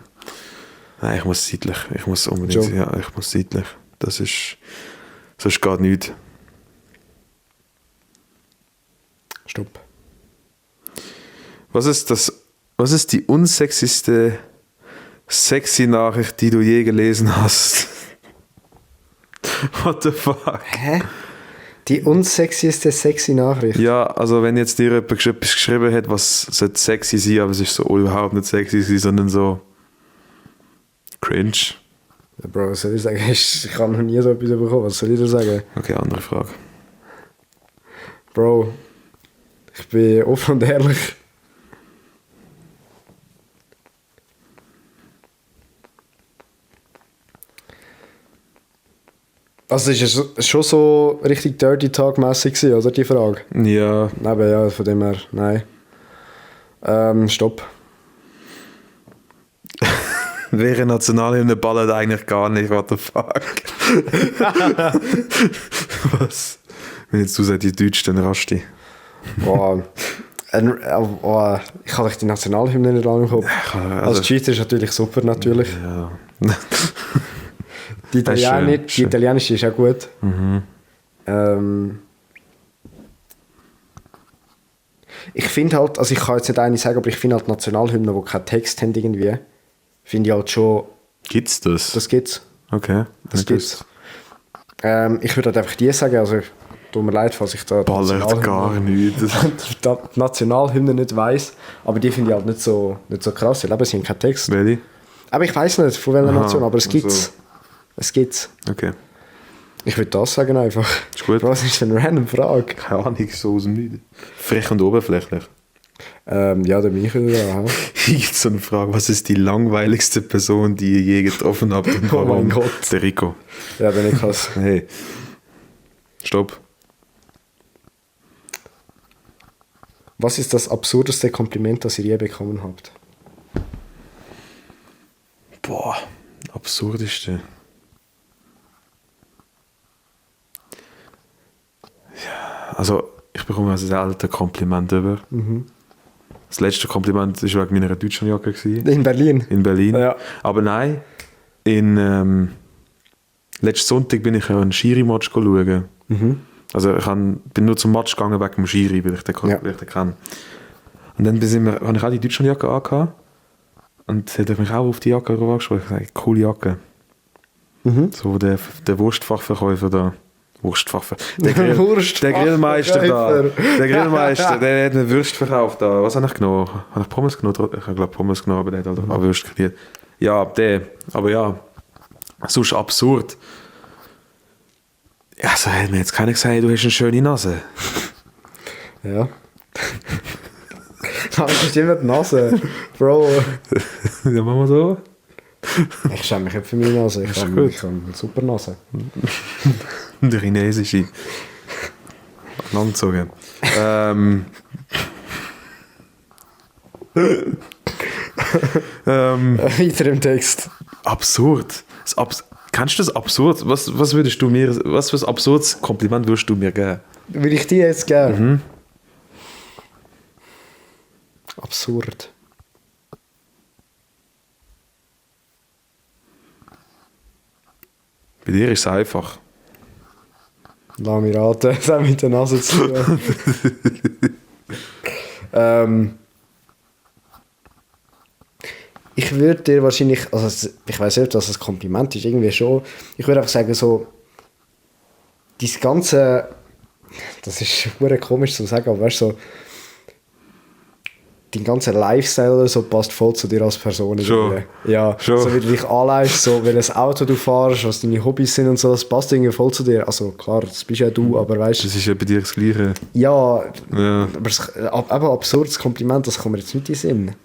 [SPEAKER 2] Nein, ich muss seitlich. Ich muss unbedingt.
[SPEAKER 1] Schon.
[SPEAKER 2] Ja, ich muss seitlich. Das ist. Sonst geht nichts.
[SPEAKER 1] Stopp.
[SPEAKER 2] Was ist die unsexyste sexy Nachricht, die du je gelesen hast? What the fuck?
[SPEAKER 1] Hä? Die unsexieste sexy Nachricht?
[SPEAKER 2] Ja, also wenn jetzt dir jemand etwas geschrieben hat, was sollte sexy sein, aber es ist so überhaupt nicht sexy sein, sondern so cringe.
[SPEAKER 1] Ja, Bro, was soll ich sagen? Ich habe noch nie so etwas bekommen. Was soll ich da sagen?
[SPEAKER 2] Okay, andere Frage.
[SPEAKER 1] Bro, ich bin offen und ehrlich. Also ist es schon so richtig Dirty Talk-mässig gewesen, oder die Frage?
[SPEAKER 2] Ja,
[SPEAKER 1] Aber ja, von dem her, nein. Stopp.
[SPEAKER 2] wäre Nationalhymne ballert eigentlich gar nicht, what the fuck? Was? Wenn jetzt du sagst, die Deutsch, dann Rasti.
[SPEAKER 1] Boah. Ich habe die Nationalhymne nicht lange im Kopf. Also die Schweizer ist natürlich super, natürlich.
[SPEAKER 2] Ja.
[SPEAKER 1] Die
[SPEAKER 2] Das ist schön, schön.
[SPEAKER 1] italienische ist auch gut. Ich finde halt, also ich kann jetzt nicht eine sagen, aber ich finde halt Nationalhymnen, die keinen Text haben irgendwie, finde ich halt schon,
[SPEAKER 2] Gibt's das?
[SPEAKER 1] das gibt's.
[SPEAKER 2] Okay.
[SPEAKER 1] Das gibt's. Ich würde halt einfach die sagen, also tut mir leid, falls ich da die
[SPEAKER 2] Ballert gar nicht.
[SPEAKER 1] die Nationalhymne nicht weiss, aber die finde ich halt nicht so krass, weil eben, sie haben keinen Text.
[SPEAKER 2] Welche?
[SPEAKER 1] Aber ich weiss nicht, von welcher
[SPEAKER 2] Aha,
[SPEAKER 1] Nation, aber es gibt's.
[SPEAKER 2] also.
[SPEAKER 1] Es gibt's.
[SPEAKER 2] Okay.
[SPEAKER 1] Ich würde das sagen einfach.
[SPEAKER 2] Ist gut.
[SPEAKER 1] Was ist denn eine random Frage?
[SPEAKER 2] Keine Ahnung, so aus dem Nichts. Frech und oberflächlich.
[SPEAKER 1] Ja, da bin ich wieder da.
[SPEAKER 2] Hier gibt so eine Frage, was ist die langweiligste Person, die ihr je getroffen habt? Und
[SPEAKER 1] Oh mein Gott.
[SPEAKER 2] Der Rico.
[SPEAKER 1] Ja, dann ich has.
[SPEAKER 2] Hey. Stopp.
[SPEAKER 1] Was ist das absurdeste Kompliment, das ihr je bekommen habt?
[SPEAKER 2] Boah, absurdeste. Ja, also ich bekomme also selten Komplimente über. Das letzte Kompliment war wegen meiner Deutschlandjacke.
[SPEAKER 1] In Berlin?
[SPEAKER 2] In Berlin.
[SPEAKER 1] Ja.
[SPEAKER 2] Aber nein, letzten Sonntag bin ich einen Schiri-Match schauen. Also bin nur zum Match gegangen wegen dem Schiri, weil ich den kenne. Und dann habe ich auch die Deutschlandjacke angehabt. Und hat er mich auch auf die Jacke angesprochen. Ich habe gesagt, coole Jacke. So der Wurstfachverkäufer da. Der Grillmeister da. Der Grillmeister, der hat eine Wurst verkauft da. Was habe ich genommen? Habe ich Pommes genommen? Ich habe Pommes genommen, aber der hat halt auch Wurst gekriegt. Ja, der. Aber ja, sonst absurd. Ja, so hat mir jetzt keiner gesagt, du hast eine schöne Nase.
[SPEAKER 1] Ja. Das ist bestimmt die Nase. Bro.
[SPEAKER 2] Ja, machen wir so.
[SPEAKER 1] Ich schäme mich nicht für meine Nase. Ich habe eine super Nase.
[SPEAKER 2] Der chinesische. Langgezogen.
[SPEAKER 1] Weiter im Text.
[SPEAKER 2] Absurd. Kennst du das absurd? Was für ein absurdes Kompliment würdest du mir geben?
[SPEAKER 1] Will ich dir jetzt geben? Absurd.
[SPEAKER 2] Bei dir ist es einfach.
[SPEAKER 1] Lass mich raten, es hat mit der Nase zu tun. Ich würde dir wahrscheinlich, also ich weiß nicht, dass es ein Kompliment ist, irgendwie schon. Ich würde einfach sagen, so, das Ganze, das ist verdammt komisch zu sagen, aber weißt du, so, dein ganzer Lifestyle so passt voll zu dir als Person.
[SPEAKER 2] Schon.
[SPEAKER 1] Ja,
[SPEAKER 2] schon.
[SPEAKER 1] So wie du dich anleitest, so welches Auto du fährst, was deine Hobbys sind und so, das passt irgendwie voll zu dir. Also klar, das bist ja du, aber weißt du.
[SPEAKER 2] Das ist ja bei dir das Gleiche.
[SPEAKER 1] Ja,
[SPEAKER 2] Ja.
[SPEAKER 1] aber absurdes Kompliment, das kommt mir jetzt nicht in den Sinn.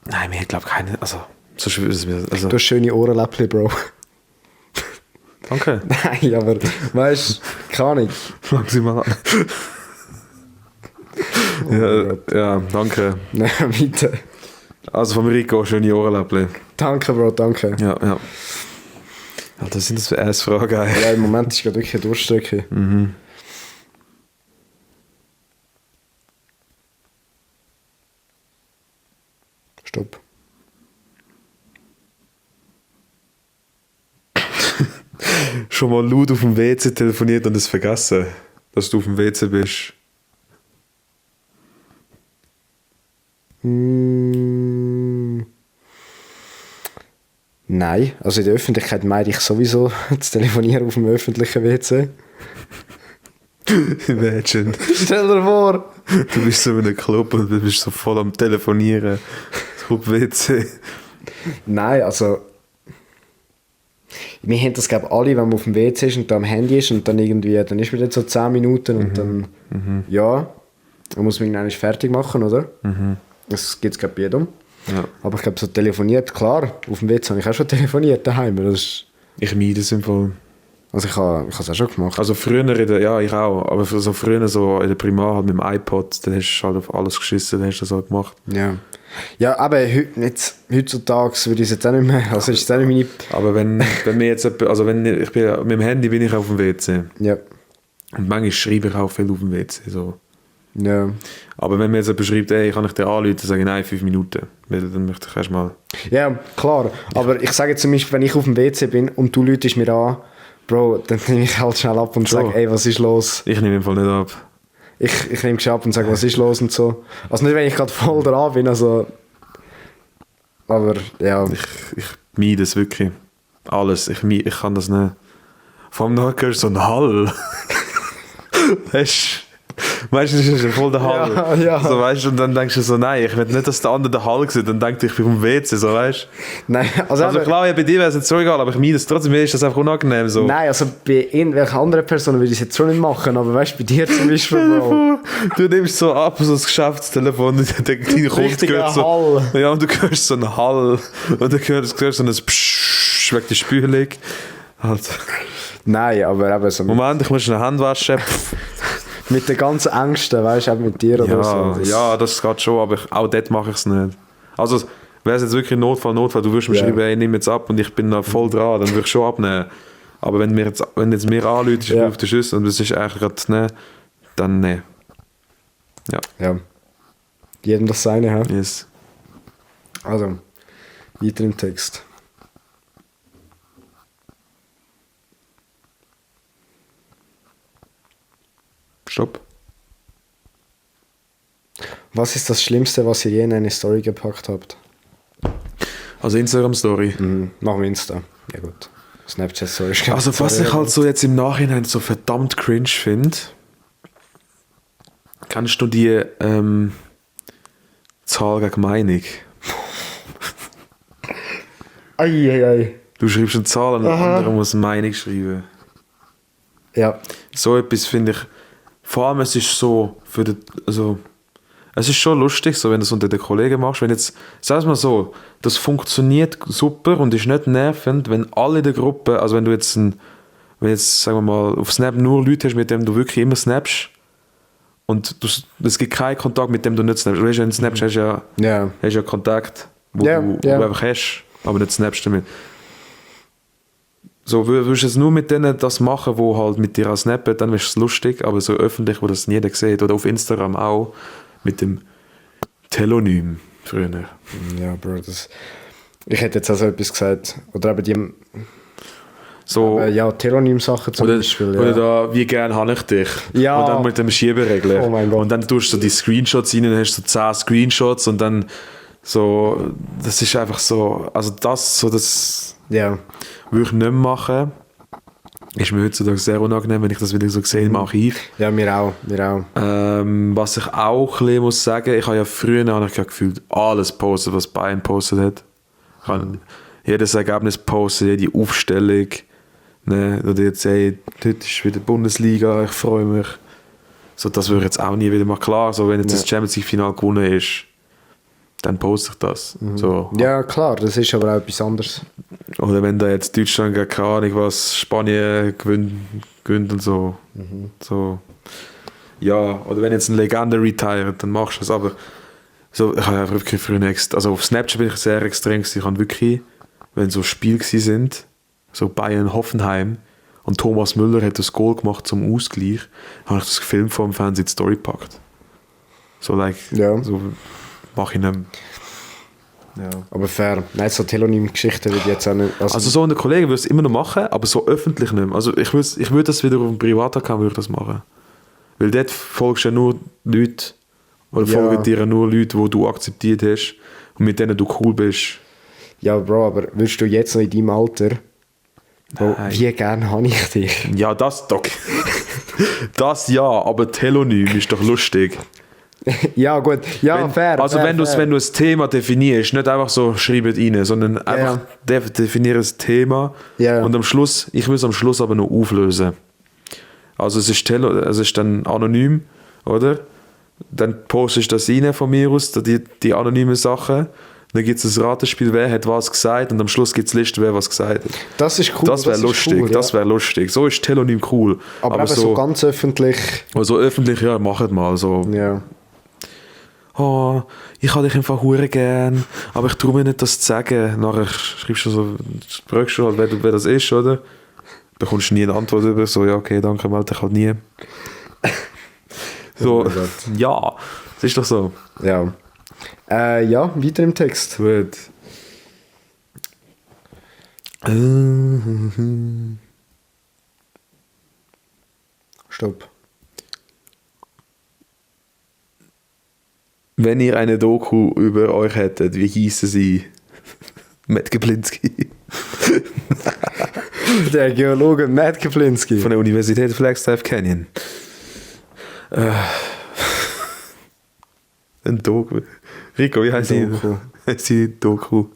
[SPEAKER 2] Nein, mir glaube ich keine. Also, so schwer ist es mir. Also.
[SPEAKER 1] Du hast schöne Ohrenläppchen, Bro.
[SPEAKER 2] Danke.
[SPEAKER 1] Nein, aber weißt du, keine Ahnung.
[SPEAKER 2] Fang sie mal an. Ja, danke.
[SPEAKER 1] Nein, bitte.
[SPEAKER 2] Also von Rico, schöne Ohrenläppchen.
[SPEAKER 1] Danke, Bro, danke.
[SPEAKER 2] Ja. Alter, was sind das für Ass-Fragen?
[SPEAKER 1] Ja, im Moment ist gerade wirklich eine Durststrecke. Stopp.
[SPEAKER 2] Schon mal laut auf dem WC telefoniert und es vergessen, dass du auf dem WC bist?
[SPEAKER 1] Nein, also in der Öffentlichkeit meide ich sowieso zu telefonieren auf dem öffentlichen WC.
[SPEAKER 2] Imagine.
[SPEAKER 1] Stell dir vor!
[SPEAKER 2] Du bist so in einem Club und du bist so voll am Telefonieren. Auf dem WC.
[SPEAKER 1] Nein, also... Wir haben das, glaube ich, alle, wenn man auf dem WC ist und da am Handy ist und dann irgendwie, dann ist man jetzt so 10 Minuten und dann, ja, dann muss man ihn eigentlich fertig machen, oder? Das gibt es, glaube ich, bei jedem.
[SPEAKER 2] Ja.
[SPEAKER 1] Aber ich glaube, so telefoniert, klar, auf dem WC habe ich auch schon telefoniert daheim. Das ist,
[SPEAKER 2] Ich meide es im Fall.
[SPEAKER 1] also ich habe es auch schon gemacht.
[SPEAKER 2] Also früher, ja ich auch, aber so früher so in der Primar halt mit dem iPod, dann hast du halt auf alles geschissen, dann hast du das halt gemacht.
[SPEAKER 1] Ja. Ja, aber heutzutage würde ich es jetzt auch nicht mehr, also ist es auch nicht meine...
[SPEAKER 2] Aber wenn mir jetzt, also wenn ich bin, mit dem Handy bin ich auf dem WC.
[SPEAKER 1] Ja.
[SPEAKER 2] Und manchmal schreibe ich auch viel auf dem WC, so.
[SPEAKER 1] Ja.
[SPEAKER 2] Aber wenn mir jetzt jemand schreibt, ey, kann ich dir anrufen, dann sage ich, nein, 5 Minuten. Weil dann möchte ich erstmal...
[SPEAKER 1] Ja, klar. Aber ich sage zum Beispiel, wenn ich auf dem WC bin und du rufst mir an, Bro, dann nehme ich halt schnell ab und sage, ey, was ist los?
[SPEAKER 2] Ich nehme im Fall nicht ab.
[SPEAKER 1] Ich nehme schon ab und sage, was ist los und so. Also nicht, wenn ich gerade voll dran bin, also... Aber, ja.
[SPEAKER 2] Ich meide es wirklich. Alles. Ich kann das nicht. Vor allem nachher hörst du so einen Hall. Weißt du? Meistens ist es voll der Hall.
[SPEAKER 1] Ja, ja.
[SPEAKER 2] So, weißt, und dann denkst du so, nein, ich will nicht, dass der andere den Hall sieht. Dann denkt ich bin vom WC, so weißt du.
[SPEAKER 1] Nein,
[SPEAKER 2] Also klar, ja, bei dir wäre es jetzt so egal, aber ich meine es trotzdem, mir ist das einfach unangenehm. So.
[SPEAKER 1] Nein, also bei irgendwelchen anderen Personen würde ich es jetzt schon nicht machen, aber weißt du, bei dir zum Beispiel, Bro.
[SPEAKER 2] Du nimmst so ab, so das Geschäftstelefon, und der kleine Kunst gehört so.
[SPEAKER 1] Hall.
[SPEAKER 2] Ja, und du hörst so einen Hall. Und du hörst so ein Psch wegen der Spülung. Also.
[SPEAKER 1] Nein, aber eben so
[SPEAKER 2] Moment, ich muss eine Hand waschen.
[SPEAKER 1] mit den ganzen Ängsten, weißt du, auch mit dir oder so.
[SPEAKER 2] Ja, das geht schon, aber auch dort mache ich es nicht. Also, wäre es jetzt wirklich Notfall, du würdest mir schreiben, hey, nimm jetzt ab und ich bin da voll dran, dann würde ich schon abnehmen. Aber wenn jetzt mir anruft, ich auf den Schuss und das ist eigentlich gerade ne, dann ne.
[SPEAKER 1] Ja. Jedem das seine, hä?
[SPEAKER 2] Yes.
[SPEAKER 1] Also, weiter im Text.
[SPEAKER 2] Stopp.
[SPEAKER 1] Was ist das Schlimmste, was ihr je in eine Story gepackt habt?
[SPEAKER 2] Also Instagram-Story.
[SPEAKER 1] Machen wir Insta. Ja gut. Snapchat-Story.
[SPEAKER 2] Also was ich halt so jetzt im Nachhinein so verdammt cringe finde, kannst du die Zahl gegen Meinung?
[SPEAKER 1] Ei.
[SPEAKER 2] Du schreibst eine Zahl und der andere muss eine Meinung schreiben.
[SPEAKER 1] Ja.
[SPEAKER 2] So etwas finde ich, vor allem es ist so, es ist schon lustig, so, wenn du es unter den Kollegen machst, wenn jetzt, sag mal so, das funktioniert super und ist nicht nervend, wenn alle in der Gruppe, also wenn du jetzt, sagen wir mal, auf Snap nur Leute hast, mit denen du wirklich immer snappst und es gibt keinen Kontakt, mit dem du nicht snappst. Weißt du, wenn du snappst, hast du ja Kontakt, wo du einfach hast, aber nicht snappst damit. So, würdest du es nur mit denen das machen, die halt mit dir auch snappen, dann ist es lustig, aber so öffentlich, wo das jeder sieht, oder auf Instagram auch, mit dem Telonym früher.
[SPEAKER 1] Ja, Bro, ich hätte jetzt also etwas gesagt, oder eben die
[SPEAKER 2] so,
[SPEAKER 1] Telonym-Sachen zum Beispiel.
[SPEAKER 2] Oder da, wie gern habe ich dich?
[SPEAKER 1] Ja.
[SPEAKER 2] Und dann mit dem Schieberegler.
[SPEAKER 1] Oh mein Gott.
[SPEAKER 2] Und dann tust du so die Screenshots rein, dann hast du so 10 Screenshots und dann so, das ist einfach so, also das würde ich nicht mehr machen. Ist mir heutzutage sehr unangenehm, wenn ich das wieder so sehe im Archiv.
[SPEAKER 1] Ja, mir auch.
[SPEAKER 2] Was ich auch ein bisschen muss sagen, ich habe ja früher gefühlt alles postet, was Bayern postet hat. Ich habe jedes Ergebnis postet, jede Aufstellung. Ne? Oder jetzt, hey, heute ist wieder Bundesliga, ich freue mich. So, das würde ich jetzt auch nie wieder mal klar. So, wenn jetzt das Champions League Final gewonnen ist, dann poste ich das. So.
[SPEAKER 1] Ja, klar, das ist aber auch etwas anderes.
[SPEAKER 2] Oder wenn da jetzt Deutschland gegen keine Ahnung was, Spanien gewinnt und so. So. Ja, oder wenn jetzt eine Legende retired, dann machst du es. Aber so, ich habe ja wirklich früher also auf Snapchat bin ich sehr extrem gewesen. Ich habe wirklich, wenn so Spiele sind, so Bayern-Hoffenheim und Thomas Müller hat das Goal gemacht zum Ausgleich, habe ich das Film vor dem Fernsehen in die Story gepackt. So, so mache ich nicht mehr. Ja.
[SPEAKER 1] Aber fair. Nein, so Telonym-Geschichten würde ich jetzt auch nicht...
[SPEAKER 2] Also so eine Kollege würde es immer noch machen, aber so öffentlich nicht mehr. Also ich würde das wieder auf dem Privataccount würde ich das machen. Weil dort folgst ja nur Leute, oder folgen dir nur Leute, die du akzeptiert hast und mit denen du cool bist.
[SPEAKER 1] Ja, Bro, aber willst du jetzt noch in deinem Alter... Bro, wie gern habe ich dich?
[SPEAKER 2] Ja, das doch. Das ja, aber Telonym ist doch lustig.
[SPEAKER 1] Ja, gut. Ja, fair.
[SPEAKER 2] Also
[SPEAKER 1] fair,
[SPEAKER 2] wenn du ein Thema definierst, nicht einfach so schreibet rein, sondern einfach definiere ein Thema und ich will es am Schluss aber noch auflösen. Also es ist dann anonym, oder? Dann postest du das rein von mir aus, die anonymen Sachen. Dann gibt es ein Ratespiel, wer hat was gesagt und am Schluss gibt es Liste, wer was gesagt hat.
[SPEAKER 1] Das ist cool.
[SPEAKER 2] Das wäre lustig,
[SPEAKER 1] cool,
[SPEAKER 2] das wäre lustig. So ist Telonym cool.
[SPEAKER 1] Aber so ganz öffentlich...
[SPEAKER 2] Also öffentlich, ja, macht mal so.
[SPEAKER 1] Ja.
[SPEAKER 2] Oh, ich habe dich einfach hure gern, aber ich traue mir nicht, das zu sagen. Nachher schreibst du so, fragst du halt, wer das ist, oder? Bekommst du nie eine Antwort über, so, ja, okay, danke, melde dich halt nie. So, ja, das ist doch so.
[SPEAKER 1] Ja. Ja, weiter im Text.
[SPEAKER 2] Gut.
[SPEAKER 1] Stopp.
[SPEAKER 2] Wenn ihr eine Doku über euch hättet, wie hieße sie? Matt Kaplinski.
[SPEAKER 1] Der Geologe Matt Kaplinski.
[SPEAKER 2] Von der Universität Flagstaff Canyon. Ein Doku. Rico, wie heißt
[SPEAKER 1] Doku.
[SPEAKER 2] sie Doku?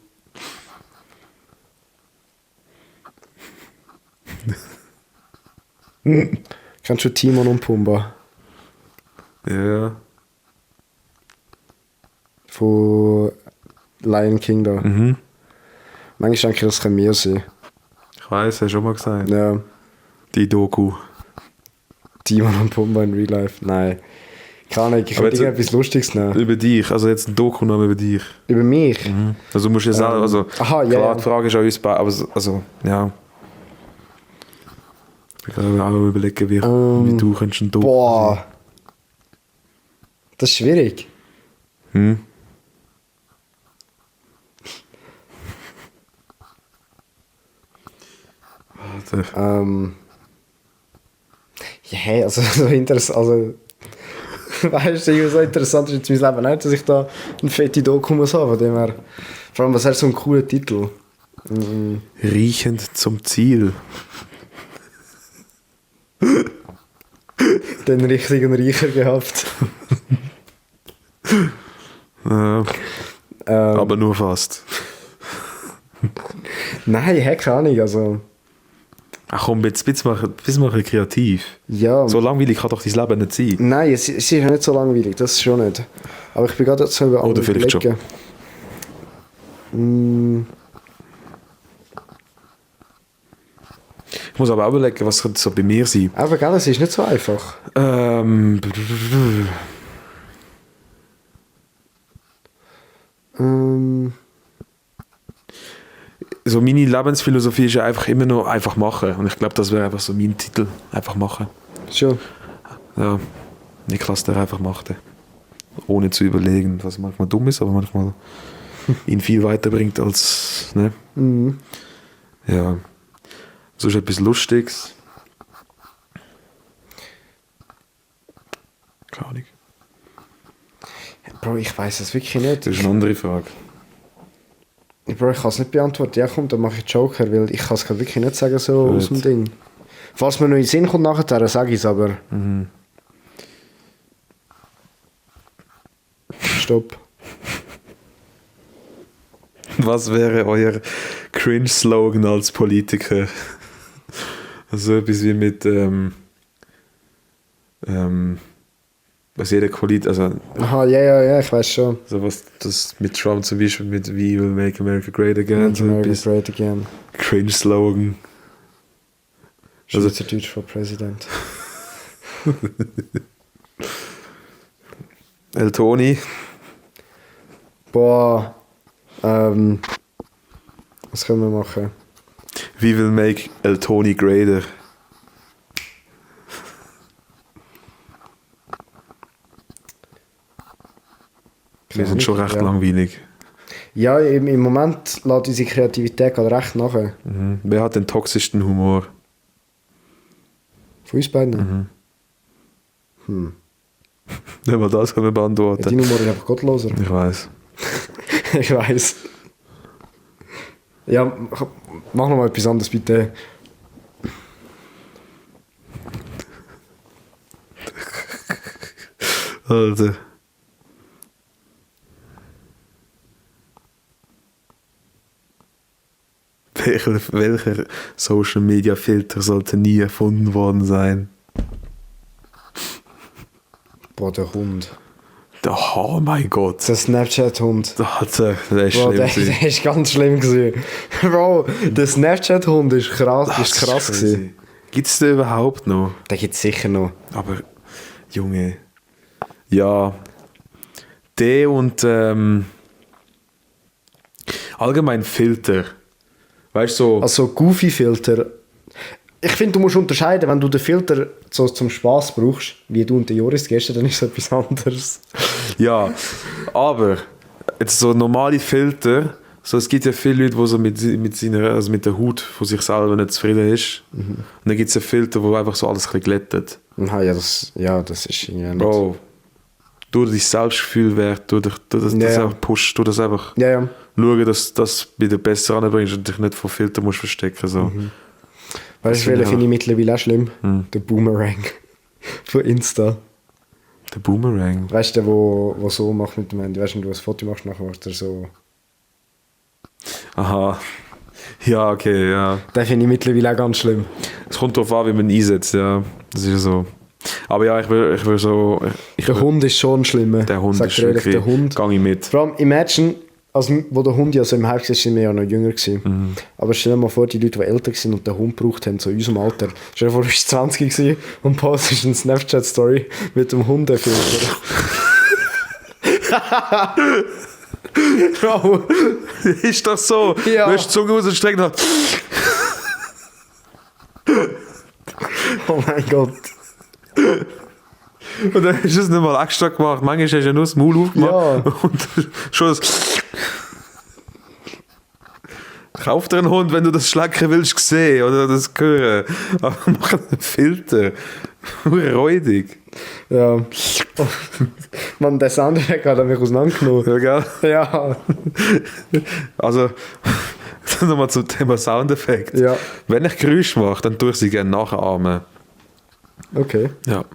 [SPEAKER 1] Kennst du Timon und Pumba?
[SPEAKER 2] Ja.
[SPEAKER 1] Von Lion King da.
[SPEAKER 2] Mhm.
[SPEAKER 1] Manchmal denke ich, das können wir sein.
[SPEAKER 2] Ich weiß, hast du schon mal gesagt.
[SPEAKER 1] Ja.
[SPEAKER 2] Die Doku.
[SPEAKER 1] Timon und Pumba in Real Life. Nein. Keine Ahnung, ich könnte etwas Lustiges nehmen.
[SPEAKER 2] Über dich, also jetzt ein Doku-Name über dich.
[SPEAKER 1] Über mich?
[SPEAKER 2] Also du musst ja selber, also
[SPEAKER 1] aha, ja,
[SPEAKER 2] klar,
[SPEAKER 1] ja.
[SPEAKER 2] die Frage ist an uns beide, aber also, ja. Ich kann auch überlegen, wie du könntest ein Doku
[SPEAKER 1] Boah. Das ist schwierig.
[SPEAKER 2] sein. Warte.
[SPEAKER 1] Ja, hey, also so interessant, also weißt du, so interessant ist jetzt mein Leben nicht, dass ich da eine fette Doku muss haben, von dem her, vor allem, was hat so einen coolen Titel?
[SPEAKER 2] Riechend zum Ziel.
[SPEAKER 1] Den richtigen Riecher gehabt.
[SPEAKER 2] Ja, aber nur fast.
[SPEAKER 1] Nein, hey, keine Ahnung, also
[SPEAKER 2] Ach komm, jetzt bist du mal ein bisschen kreativ.
[SPEAKER 1] ja.
[SPEAKER 2] So langweilig kann doch dein Leben nicht sein.
[SPEAKER 1] Nein, es ist ja nicht so langweilig, das schon nicht. Aber ich bin gerade so über
[SPEAKER 2] Oder vielleicht schon. Ich muss aber auch überlegen, was könnte so bei mir sein.
[SPEAKER 1] Aber gell, es ist nicht so einfach.
[SPEAKER 2] So meine Lebensphilosophie ist ja einfach immer noch einfach machen. Und ich glaube, das wäre einfach so mein Titel. Einfach machen.
[SPEAKER 1] Schon.
[SPEAKER 2] Ja, Niklas, der einfach machte. Ohne zu überlegen, was manchmal dumm ist, aber manchmal ihn viel weiterbringt als, ne?
[SPEAKER 1] Mhm.
[SPEAKER 2] Ja. So ist etwas Lustiges. Keine Ahnung.
[SPEAKER 1] Bro, ich weiß es wirklich nicht.
[SPEAKER 2] Das ist eine andere Frage.
[SPEAKER 1] Bro, ich kann es nicht beantworten. Ja, komm, dann mache ich Joker, weil ich kann es wirklich nicht sagen, so
[SPEAKER 2] Gut.
[SPEAKER 1] aus dem Ding. Falls mir noch in den Sinn kommt nachher, dann sage ich es, aber... Stopp.
[SPEAKER 2] Was wäre euer Cringe-Slogan als Politiker? Also etwas wie mit was jeder Politiker, also
[SPEAKER 1] Aha, ja, ich weiß schon.
[SPEAKER 2] so was das mit Trump zum Beispiel mit We will make America great again,
[SPEAKER 1] Make
[SPEAKER 2] so
[SPEAKER 1] America
[SPEAKER 2] etwas
[SPEAKER 1] great again.
[SPEAKER 2] Cringe-Slogan. Also-
[SPEAKER 1] Schweizerdeutsch for President.
[SPEAKER 2] El Toni,
[SPEAKER 1] Boah. Was können wir machen?
[SPEAKER 2] We will make El Toni greater. Wir sind schon recht
[SPEAKER 1] Ja.
[SPEAKER 2] langweilig.
[SPEAKER 1] Ja, im Moment lässt unsere Kreativität gerade recht nach.
[SPEAKER 2] Wer hat den toxischsten Humor?
[SPEAKER 1] Von uns beiden.
[SPEAKER 2] Wenn wir das können wir
[SPEAKER 1] Ja,
[SPEAKER 2] beantworten.
[SPEAKER 1] dein Humor ist einfach gottloser.
[SPEAKER 2] Ich weiß.
[SPEAKER 1] Ich weiß. Ja, mach noch mal etwas anderes, bitte.
[SPEAKER 2] Also. Welcher Social Media Filter sollte nie erfunden worden sein?
[SPEAKER 1] Boah, der Hund.
[SPEAKER 2] Oh mein Gott.
[SPEAKER 1] Der Snapchat-Hund.
[SPEAKER 2] Der ist
[SPEAKER 1] Bro,
[SPEAKER 2] schlimm.
[SPEAKER 1] der
[SPEAKER 2] gewesen.
[SPEAKER 1] ist ganz schlimm gewesen. Bro, der Snapchat-Hund ist krass,
[SPEAKER 2] Das
[SPEAKER 1] ist krass
[SPEAKER 2] crazy.
[SPEAKER 1] gewesen.
[SPEAKER 2] Gibt es den überhaupt noch?
[SPEAKER 1] Den gibt es sicher noch.
[SPEAKER 2] Aber, Junge. Ja. Der und allgemein Filter. Weißt du, so.
[SPEAKER 1] Also Goofy-Filter. Ich finde, du musst unterscheiden, wenn du den Filter so zum Spaß brauchst, wie du und der Joris gestern, dann ist es etwas anderes.
[SPEAKER 2] Ja, aber jetzt so normale Filter, so, es gibt ja viele Leute, die so mit der Haut von sich selber nicht zufrieden ist. Und dann gibt es ja Filter, wo einfach so alles ein bisschen glättet.
[SPEAKER 1] Aha, ja, das ist irgendwie nicht.
[SPEAKER 2] Bro, du dein Selbstgefühl wert, du das
[SPEAKER 1] Ja.
[SPEAKER 2] einfach pushen, du das einfach
[SPEAKER 1] Ja.
[SPEAKER 2] schauen, dass du das wieder besser anbringst und dich nicht vor Filter musst verstecken. So.
[SPEAKER 1] Weißt du, welchen finde ich mittlerweile auch schlimm? Der Boomerang von Insta.
[SPEAKER 2] Der Boomerang.
[SPEAKER 1] Weißt du, der, wo so macht mit dem Handy? Weißt du, wenn du ein Foto machst, nachher macht er so.
[SPEAKER 2] Aha. Ja, okay, ja.
[SPEAKER 1] Den finde ich mittlerweile auch ganz schlimm.
[SPEAKER 2] Es kommt darauf an, wie man ihn einsetzt, ja. Das ist ja so. Aber ja, ich will so...
[SPEAKER 1] Der Hund ist schon schlimm.
[SPEAKER 2] Der Hund
[SPEAKER 1] Sag
[SPEAKER 2] ist
[SPEAKER 1] dir ehrlich,
[SPEAKER 2] wirklich...
[SPEAKER 1] der Hund.
[SPEAKER 2] Gang ich mit.
[SPEAKER 1] Vor allem, imagine, also, wo der Hund ja so im Haus war, sind wir ja noch jünger gewesen. Aber stell dir mal vor, die Leute, die älter waren und den Hund gebraucht haben, so in unserem Alter. Stell dir vor, du bist 20 gewesen und postest eine Snapchat-Story mit dem Hundefilter. Bro.
[SPEAKER 2] Ist das so?
[SPEAKER 1] Ja.
[SPEAKER 2] Du hast die Zunge rausgestreckt und
[SPEAKER 1] Oh mein Gott.
[SPEAKER 2] und dann hast du es nicht mal extra gemacht. Manchmal hast du ja nur das Maul aufgemacht
[SPEAKER 1] Ja.
[SPEAKER 2] und schon das... Kauf dir einen Hund, wenn du das Schlecken willst sehen oder das hören. Aber mach einen Filter. Räudig.
[SPEAKER 1] Ja. Oh. Mann, der Soundeffekt hat mich auseinandergenommen.
[SPEAKER 2] Ja, gell?
[SPEAKER 1] Ja.
[SPEAKER 2] Also, nochmal zum Thema Soundeffekt.
[SPEAKER 1] Ja.
[SPEAKER 2] Wenn ich Geräusche mache, dann tue ich sie gerne nachahmen.
[SPEAKER 1] Okay.
[SPEAKER 2] Ja.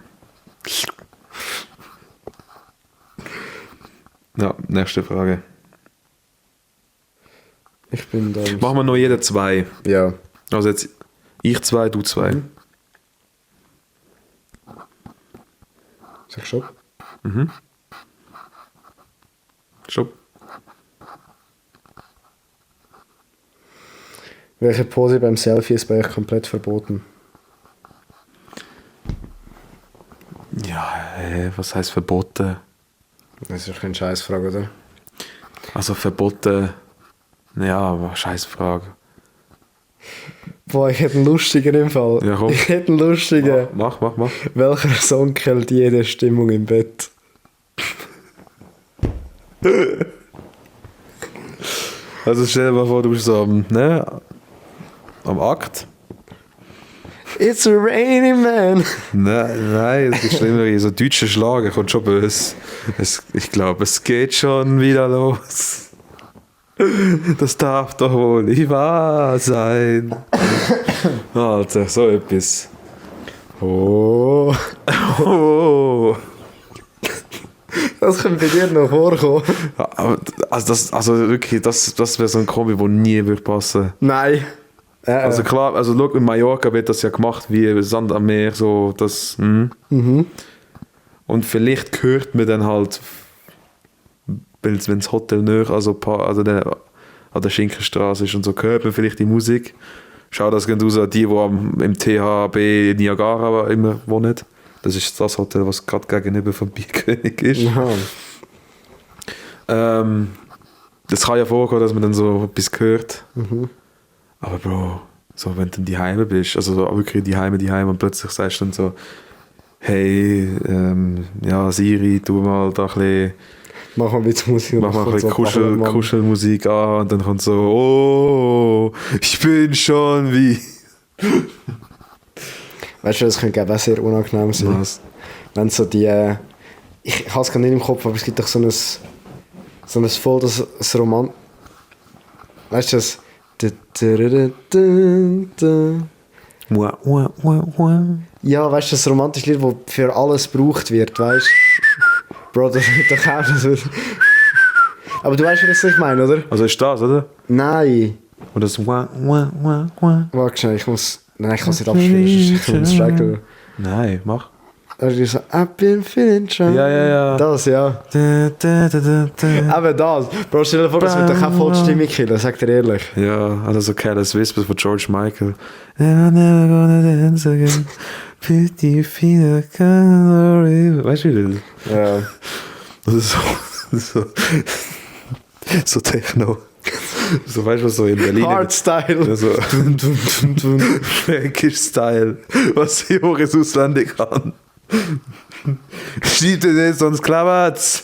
[SPEAKER 2] Ja, nächste Frage.
[SPEAKER 1] Ich bin da.
[SPEAKER 2] Machen wir noch jeder 2.
[SPEAKER 1] Ja.
[SPEAKER 2] Also jetzt ich 2, du 2.
[SPEAKER 1] Sag Stopp.
[SPEAKER 2] Stopp.
[SPEAKER 1] Welche Pose beim Selfie ist bei euch komplett verboten?
[SPEAKER 2] Ja, was heißt verboten?
[SPEAKER 1] Das ist doch keine Scheißfrage, oder?
[SPEAKER 2] Also verboten. Ja, aber Scheißfrage.
[SPEAKER 1] Boah, ich hätte einen lustigen im Fall.
[SPEAKER 2] Ja, komm.
[SPEAKER 1] Ich hätte einen lustigen.
[SPEAKER 2] Mach.
[SPEAKER 1] Welcher Song killt jede Stimmung im Bett?
[SPEAKER 2] Also stell dir mal vor, du bist so am Akt.
[SPEAKER 1] It's a rainy man.
[SPEAKER 2] Nein, es ist schlimmer. So deutsche Schlager kommt schon böse. Ich glaube, es geht schon wieder los. Das darf doch wohl nicht wahr sein. Alter, so etwas.
[SPEAKER 1] Oh.
[SPEAKER 2] Oh.
[SPEAKER 1] Das könnte bei dir noch vorkommen.
[SPEAKER 2] Also wirklich, das wäre so ein Kombi, der nie würde passen.
[SPEAKER 1] Nein.
[SPEAKER 2] Also klar, also schau, in Mallorca wird das ja gemacht wie Sand am Meer, so das. Und vielleicht hört man dann halt, wenn das Hotel näher, also an der Schinkenstraße ist und so, hört man vielleicht die Musik. Schau das geht aus an die im THB Niagara immer wohnen. Das ist das Hotel, was gerade gegenüber vom Bierkönig ist.
[SPEAKER 1] Ja.
[SPEAKER 2] Das kann ja vorkommen, dass man dann so etwas hört. Aber Bro, so wenn du daheim bist, also so wirklich daheim und plötzlich sagst du dann so, hey, ja Siri, tu mal da ein bisschen,
[SPEAKER 1] Mach mal ein bisschen Musik.
[SPEAKER 2] mach mal ein bisschen Kuschelmusik an und dann kommt so, oh, ich bin schon wie...
[SPEAKER 1] Weißt du, das könnte auch sehr unangenehm sein.
[SPEAKER 2] Was?
[SPEAKER 1] Wenn so die... ich habe es gerade nicht im Kopf, aber es gibt doch so ein voll das Roman... Weißt du das? Ja, weißt du, das romantische Lied, das für alles gebraucht wird, weißt du? Bro, das wird doch auch das. Aber du weißt, was ich meine, oder?
[SPEAKER 2] Also ist das, oder?
[SPEAKER 1] Nein.
[SPEAKER 2] Und das
[SPEAKER 1] Warte schnell, ich muss... Nein, ich kann es nicht abspielen, sonst kommt ein Strike.
[SPEAKER 2] Nein, mach.
[SPEAKER 1] Also so, I've been feeling drunk.
[SPEAKER 2] Ja.
[SPEAKER 1] Das, ja. Aber das. Bro, stell dir vor, das wird doch auch voll die Stimme killen, sag dir ehrlich.
[SPEAKER 2] Ja, also so Careless Whisper von George Michael. I'm never gonna dance again. Pretty feel color. Weißt du wie das?
[SPEAKER 1] Ja.
[SPEAKER 2] Das ist so Techno. So, weißt du, was so in Berlin...
[SPEAKER 1] Hardstyle.
[SPEAKER 2] Ja, so Frankish Style. Was Joris auswendig kann. Schiebt dir sonst klappert's.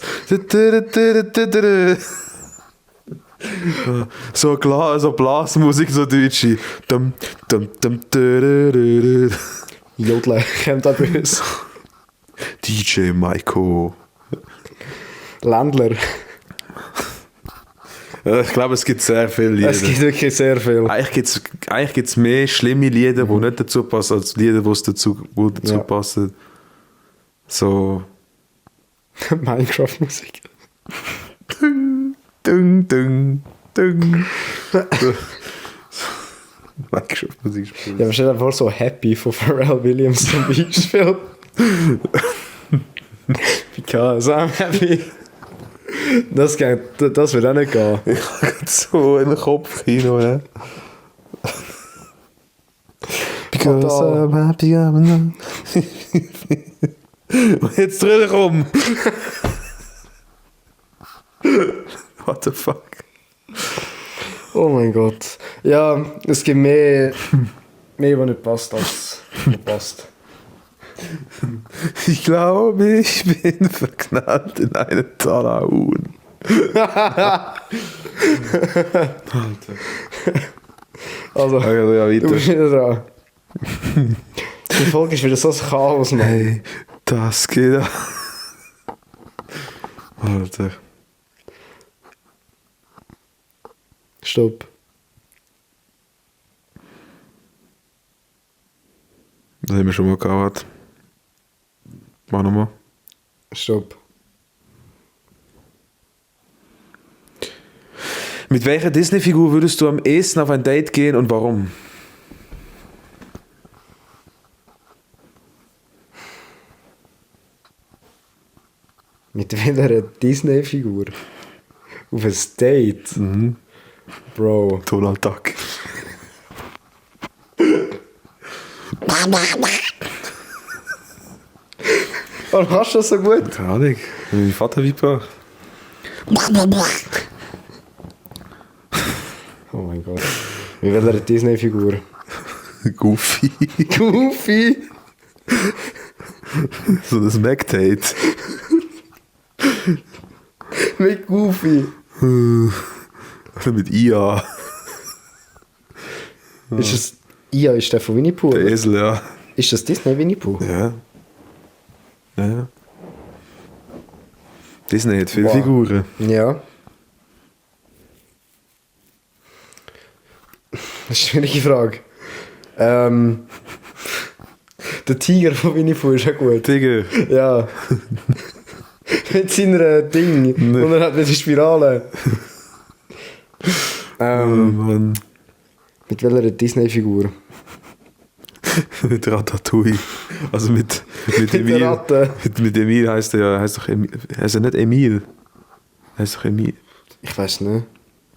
[SPEAKER 2] So klar, so Blasmusik, so deutsche.
[SPEAKER 1] Jodler, kommt da böse.
[SPEAKER 2] DJ Maiko.
[SPEAKER 1] Ländler.
[SPEAKER 2] Ich glaube, es gibt sehr viele Lieder.
[SPEAKER 1] Es gibt wirklich sehr viel.
[SPEAKER 2] Eigentlich gibt's mehr schlimme Lieder, die nicht dazu passen, als Lieder, die dazu
[SPEAKER 1] Ja.
[SPEAKER 2] passen. So,
[SPEAKER 1] Minecraft-Musik.
[SPEAKER 2] Dung, dung, dung, dung. Minecraft-Musik spielen.
[SPEAKER 1] Ja, aber stell dir vor, so Happy von Pharrell Williams zum Beispiel. Because I'm happy. Das wird auch nicht gehen.
[SPEAKER 2] Ich habe so in den Kopfkino, ne? Because I'm happy, I'm Und jetzt dreh dich um. What the fuck?
[SPEAKER 1] Oh mein Gott. Ja, es gibt mehr was nicht passt, als was passt.
[SPEAKER 2] Ich glaube, ich bin verknallt in einen Talaun. Alter.
[SPEAKER 1] Also,
[SPEAKER 2] Okay, ja,
[SPEAKER 1] du bist wieder dran. Die Folge ist wieder so ein Chaos, Mann.
[SPEAKER 2] Hey, das geht. Alter.
[SPEAKER 1] Stopp.
[SPEAKER 2] Das haben wir schon mal gehabt. Mach nochmal.
[SPEAKER 1] Stopp.
[SPEAKER 2] Mit welcher Disney-Figur würdest du am ehesten auf ein Date gehen und warum?
[SPEAKER 1] Mit welcher Disney-Figur? Auf ein Date? Bro.
[SPEAKER 2] Donald Duck.
[SPEAKER 1] Warum hast du das so gut?
[SPEAKER 2] Keine Ahnung. Mein Vater Viper.
[SPEAKER 1] Oh mein Gott. Mit welcher Disney-Figur?
[SPEAKER 2] Goofy.
[SPEAKER 1] Goofy!
[SPEAKER 2] So das Magtate.
[SPEAKER 1] Mit Goofy!
[SPEAKER 2] Oder mit IA.
[SPEAKER 1] Ist das... Ja, ist der von Winnie Pooh?
[SPEAKER 2] Der Esel, ja.
[SPEAKER 1] Ist das Disney Winnie Pooh?
[SPEAKER 2] Ja. Ja. Disney hat viele
[SPEAKER 1] Wow.
[SPEAKER 2] Figuren.
[SPEAKER 1] Ja. Das ist eine schwierige Frage. Der Tiger von Winnie Pooh ist ja gut.
[SPEAKER 2] Tiger.
[SPEAKER 1] Ja. Mit seiner Ding. Und er hat mit der Spirale.
[SPEAKER 2] Oh Mann.
[SPEAKER 1] Mit welcher Disney-Figur?
[SPEAKER 2] Mit Ratatouille. Also mit
[SPEAKER 1] Mit der
[SPEAKER 2] Emil.
[SPEAKER 1] Ratte.
[SPEAKER 2] Mit Emil heißt er ja. Heißt er nicht Emil? Heißt doch Emil.
[SPEAKER 1] Ich weiß nicht.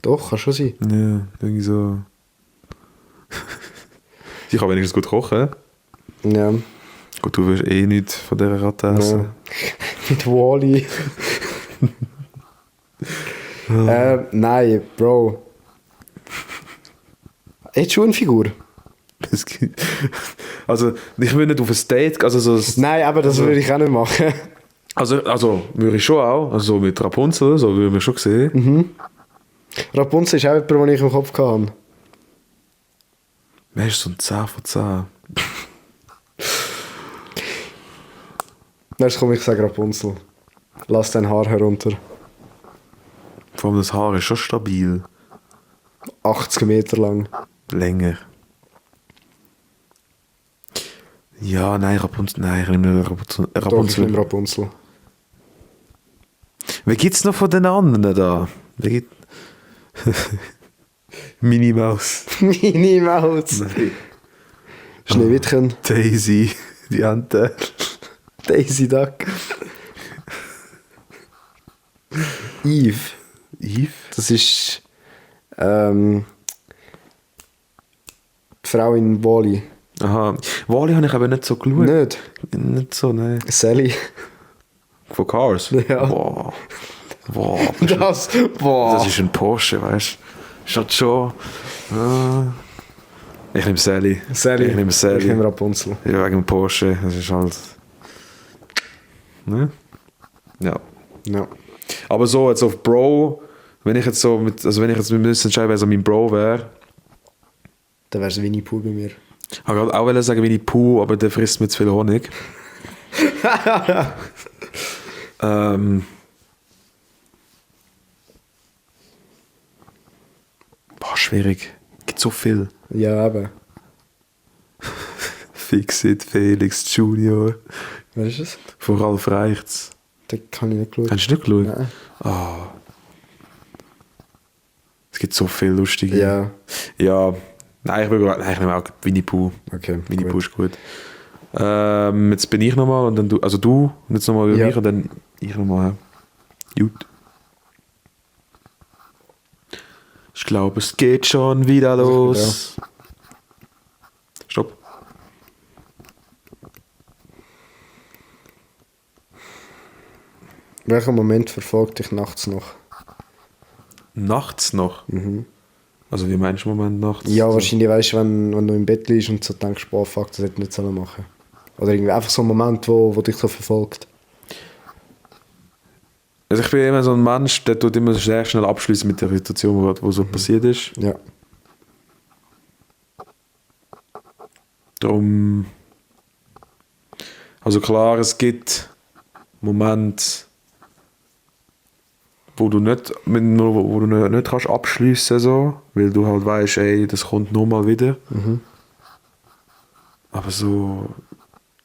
[SPEAKER 1] Doch, kann schon sein.
[SPEAKER 2] Ja, irgendwie so. Ich kann wenigstens gut kochen.
[SPEAKER 1] Ja.
[SPEAKER 2] Gut, du willst eh nichts von dieser Ratte essen.
[SPEAKER 1] Ja. Mit Wall-E. Nein, Bro. Hättest du eine Figur?
[SPEAKER 2] Es gibt- Also, ich will nicht auf ein Date, also so.
[SPEAKER 1] Nein, aber das würde ich auch nicht machen.
[SPEAKER 2] Also würde ich schon auch. Also mit Rapunzel, so würden wir schon sehen.
[SPEAKER 1] Rapunzel ist auch jemand, den ich im Kopf hatte.
[SPEAKER 2] Wer ist so ein 10 von 10?
[SPEAKER 1] Jetzt komme ich sage Rapunzel. Lass dein Haar herunter.
[SPEAKER 2] Vor allem das Haar ist schon stabil.
[SPEAKER 1] 80 Meter lang.
[SPEAKER 2] Länger. Ja, nein, Rapunzel. Nein, ich nehme Rapunzel.
[SPEAKER 1] Doch, ich nehme Rapunzel.
[SPEAKER 2] Wer gibt's noch von den anderen da? Wer gibt. Minnie Maus.
[SPEAKER 1] Minnie Maus.
[SPEAKER 2] Nein.
[SPEAKER 1] Schneewittchen.
[SPEAKER 2] Daisy, die Ente.
[SPEAKER 1] Daisy Duck. Eve.
[SPEAKER 2] Eve?
[SPEAKER 1] Das ist die Frau in Wall-E.
[SPEAKER 2] Aha. Wally habe ich aber nicht so geschaut.
[SPEAKER 1] Nicht?
[SPEAKER 2] Nicht so, nein.
[SPEAKER 1] Sally.
[SPEAKER 2] Von Cars?
[SPEAKER 1] Ja.
[SPEAKER 2] Wow. Wow.
[SPEAKER 1] Das? Boah.
[SPEAKER 2] Das ist ein Porsche, weißt du? Schaut schon. Ich nehme Sally.
[SPEAKER 1] Sally.
[SPEAKER 2] Ich nehme Sally.
[SPEAKER 1] Ich nehme Rapunzel.
[SPEAKER 2] Ja, wegen dem Porsche. Das ist halt. Ne? Ja.
[SPEAKER 1] Ja.
[SPEAKER 2] Aber so, jetzt auf Bro, wenn ich jetzt so mit. Also, wenn ich jetzt mit mir entscheiden, wer so mein Bro wäre.
[SPEAKER 1] Dann wär's Winnie Pooh bei mir.
[SPEAKER 2] Ich wollte auch sagen, wie die Puh, aber der frisst mir zu viel Honig. Boah, schwierig. Gibt so viel.
[SPEAKER 1] Ja, eben.
[SPEAKER 2] Fixit Felix Junior.
[SPEAKER 1] Wer ist es?
[SPEAKER 2] Von Ralf Reichts.
[SPEAKER 1] Den kann ich nicht schauen.
[SPEAKER 2] Hast du nicht geschaut?
[SPEAKER 1] Nein.
[SPEAKER 2] Ah. Es gibt so viel lustige.
[SPEAKER 1] Ja.
[SPEAKER 2] Ja. Nein, ich nehme auch Winnie Pooh.
[SPEAKER 1] Okay,
[SPEAKER 2] Winnie
[SPEAKER 1] gut.
[SPEAKER 2] Pooh ist gut. Jetzt bin ich nochmal und dann du. Also du und jetzt nochmal über mich und dann ich nochmal. Gut. Ich glaube, es geht schon wieder los. Stopp.
[SPEAKER 1] Welcher Moment verfolgt dich nachts noch?
[SPEAKER 2] Nachts noch? Also wie meinst du Moment nachts?
[SPEAKER 1] Ja, wahrscheinlich weißt du, wenn du im Bett liegst und so denkst, boah, fuck, das hätte ich nicht sollen machen. Oder irgendwie einfach so ein Moment, wo dich so verfolgt.
[SPEAKER 2] Also ich bin immer so ein Mensch, der tut immer sehr schnell abschließen mit der Situation, wo so passiert ist.
[SPEAKER 1] Ja.
[SPEAKER 2] Darum. Also klar, es gibt Momente, wo du nicht kannst abschliessen so, weil du halt weißt, ey, das kommt nur mal wieder. Aber so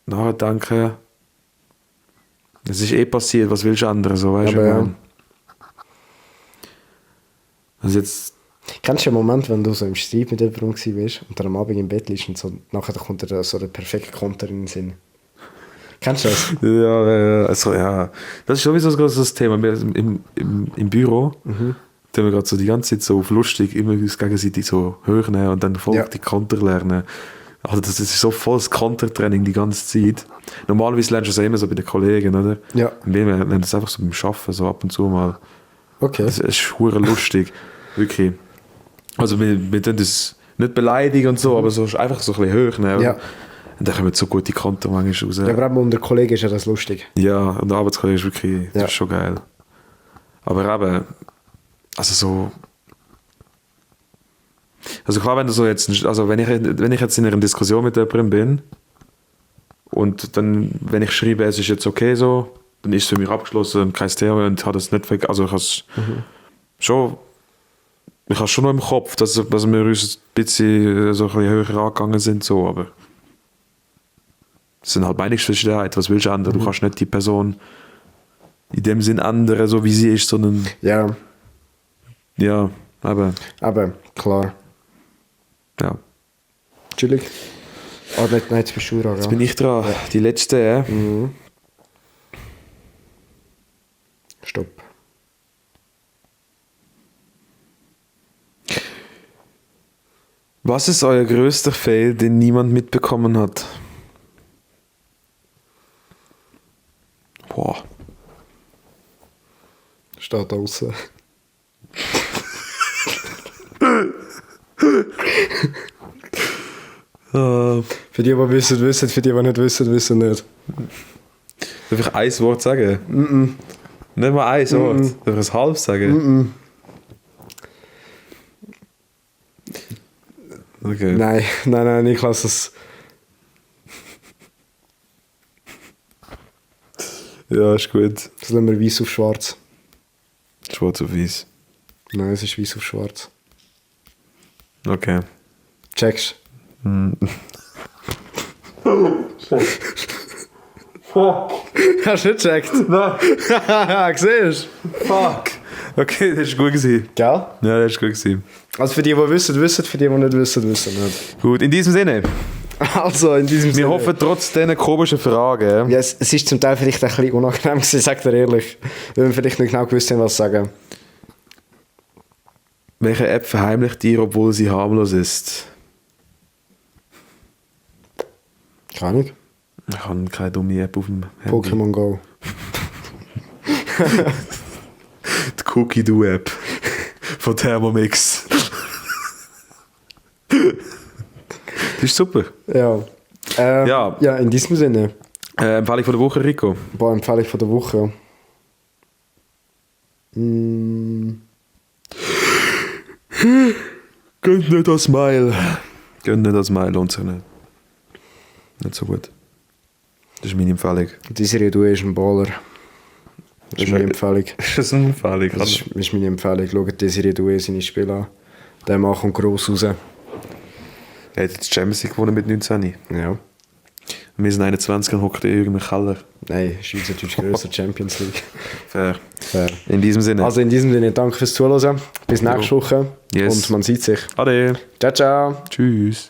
[SPEAKER 2] nachdenken, es ist eh passiert, was willst du ändern, so, weißt du?
[SPEAKER 1] Aber ja.
[SPEAKER 2] Also jetzt,
[SPEAKER 1] Kennst du einen Moment, wenn du so im Streit mit jemandem warst und dann am Abend im Bett liegst und so, nachher kommt dir so der perfekte Konter in den Sinn? Kennst du das?
[SPEAKER 2] ja, das ist sowieso ein grosses Thema. Wir im Büro, da wir gerade so die ganze Zeit so auf lustig immer uns gegenseitig so hören und dann voll die Konter lernen. Also das ist so voll das Kontertraining die ganze Zeit. Normalerweise lernst du es immer so bei den Kollegen, oder?
[SPEAKER 1] Ja.
[SPEAKER 2] Wir lernen das einfach so beim Arbeiten, so ab und zu mal.
[SPEAKER 1] Okay.
[SPEAKER 2] Das ist verdammt lustig. Wirklich. Also wir tun das nicht beleidigen und so, aber so einfach so ein bisschen hören.
[SPEAKER 1] Ja.
[SPEAKER 2] Und dann kommen so gute Konter manchmal raus.
[SPEAKER 1] Ja, aber auch unter Kollegen ist ja das lustig.
[SPEAKER 2] Ja, und der Arbeitskollege ist wirklich, das
[SPEAKER 1] Ja.
[SPEAKER 2] ist schon geil. Aber eben, also so. Also klar, wenn du so jetzt, also wenn ich jetzt in einer Diskussion mit jemandem bin und dann, wenn ich schreibe, es ist jetzt okay so, dann ist es für mich abgeschlossen und kein Thema und habe das nicht weg, also ich habe es schon, ich habe schon noch im Kopf, dass wir uns ein bisschen so ein bisschen höher angegangen sind, so, aber das sind halt Meinungsverschiedenheiten, was willst du ändern? Du kannst nicht die Person in dem Sinn ändern, so wie sie ist, sondern
[SPEAKER 1] Ja,
[SPEAKER 2] ja, aber
[SPEAKER 1] klar.
[SPEAKER 2] ja.
[SPEAKER 1] Chillig. Ah, nein, jetzt bist du dran.
[SPEAKER 2] Jetzt bin ich dran. Die letzte,
[SPEAKER 1] Stopp.
[SPEAKER 2] Was ist euer größter Fail, den niemand mitbekommen hat? Boah.
[SPEAKER 1] Steht da draußen. Für die, die wissen, wissen. Für die, die nicht wissen, wissen nicht.
[SPEAKER 2] Darf ich ein Wort sagen? Nicht mal ein Wort. Darf ich ein halb sagen? Okay.
[SPEAKER 1] Nein, Niklas, das...
[SPEAKER 2] Ja, ist gut.
[SPEAKER 1] Das nehmen wir weiß auf schwarz.
[SPEAKER 2] Schwarz auf weiß.
[SPEAKER 1] Nein, es ist weiß auf schwarz.
[SPEAKER 2] Okay.
[SPEAKER 1] Checkst.
[SPEAKER 2] Fuck.
[SPEAKER 1] Hast du nicht gecheckt?
[SPEAKER 2] Nein.
[SPEAKER 1] Siehst du?
[SPEAKER 2] Fuck. Okay, das ist gut gewesen.
[SPEAKER 1] Gell?
[SPEAKER 2] Ja, das ist gut gewesen.
[SPEAKER 1] Also für die, die wissen, wissen. Für die, die nicht wissen, wissen nicht.
[SPEAKER 2] Gut, in diesem Sinne.
[SPEAKER 1] Also, in diesem
[SPEAKER 2] Wir hoffen, trotz diesen komischen Fragen.
[SPEAKER 1] Ja, es ist zum Teil vielleicht ein bisschen unangenehm gewesen, sag dir ehrlich. Weil wir vielleicht nicht genau gewusst haben, was sagen.
[SPEAKER 2] Welche App verheimlicht ihr, obwohl sie harmlos ist?
[SPEAKER 1] Keine Ahnung.
[SPEAKER 2] Ich habe keine dumme App auf dem Handy.
[SPEAKER 1] Pokémon Go.
[SPEAKER 2] Die Cookie-Do-App von Thermomix. Das ist super.
[SPEAKER 1] Ja.
[SPEAKER 2] Ja.
[SPEAKER 1] Ja, in diesem Sinne.
[SPEAKER 2] Empfehlung von der Woche, Rico.
[SPEAKER 1] Empfehlung von der Woche.
[SPEAKER 2] Gönnt nicht das Smile. Gönnt nicht das Smile, lohnt sich nicht. Nicht so gut. Das ist meine Empfehlung.
[SPEAKER 1] Die Serie Du ist ein Baller. Das ist meine Empfehlung.
[SPEAKER 2] Ist das eine Empfehlung?
[SPEAKER 1] Das ist meine Empfehlung. Schaut die Serie Du seine Spiele an. Der Mann kommt gross raus.
[SPEAKER 2] Er hat jetzt die Champions League gewonnen mit 19.
[SPEAKER 1] Ja.
[SPEAKER 2] Wir sind 21 und hocken in irgendeinem Keller.
[SPEAKER 1] Nein, Schweizerdeutsch grösser Champions League.
[SPEAKER 2] Fair. In diesem Sinne.
[SPEAKER 1] Also in diesem Sinne, danke fürs Zuhören. Bis nächste Woche.
[SPEAKER 2] Yes.
[SPEAKER 1] Und man sieht sich.
[SPEAKER 2] Ade.
[SPEAKER 1] Ciao, ciao.
[SPEAKER 2] Tschüss.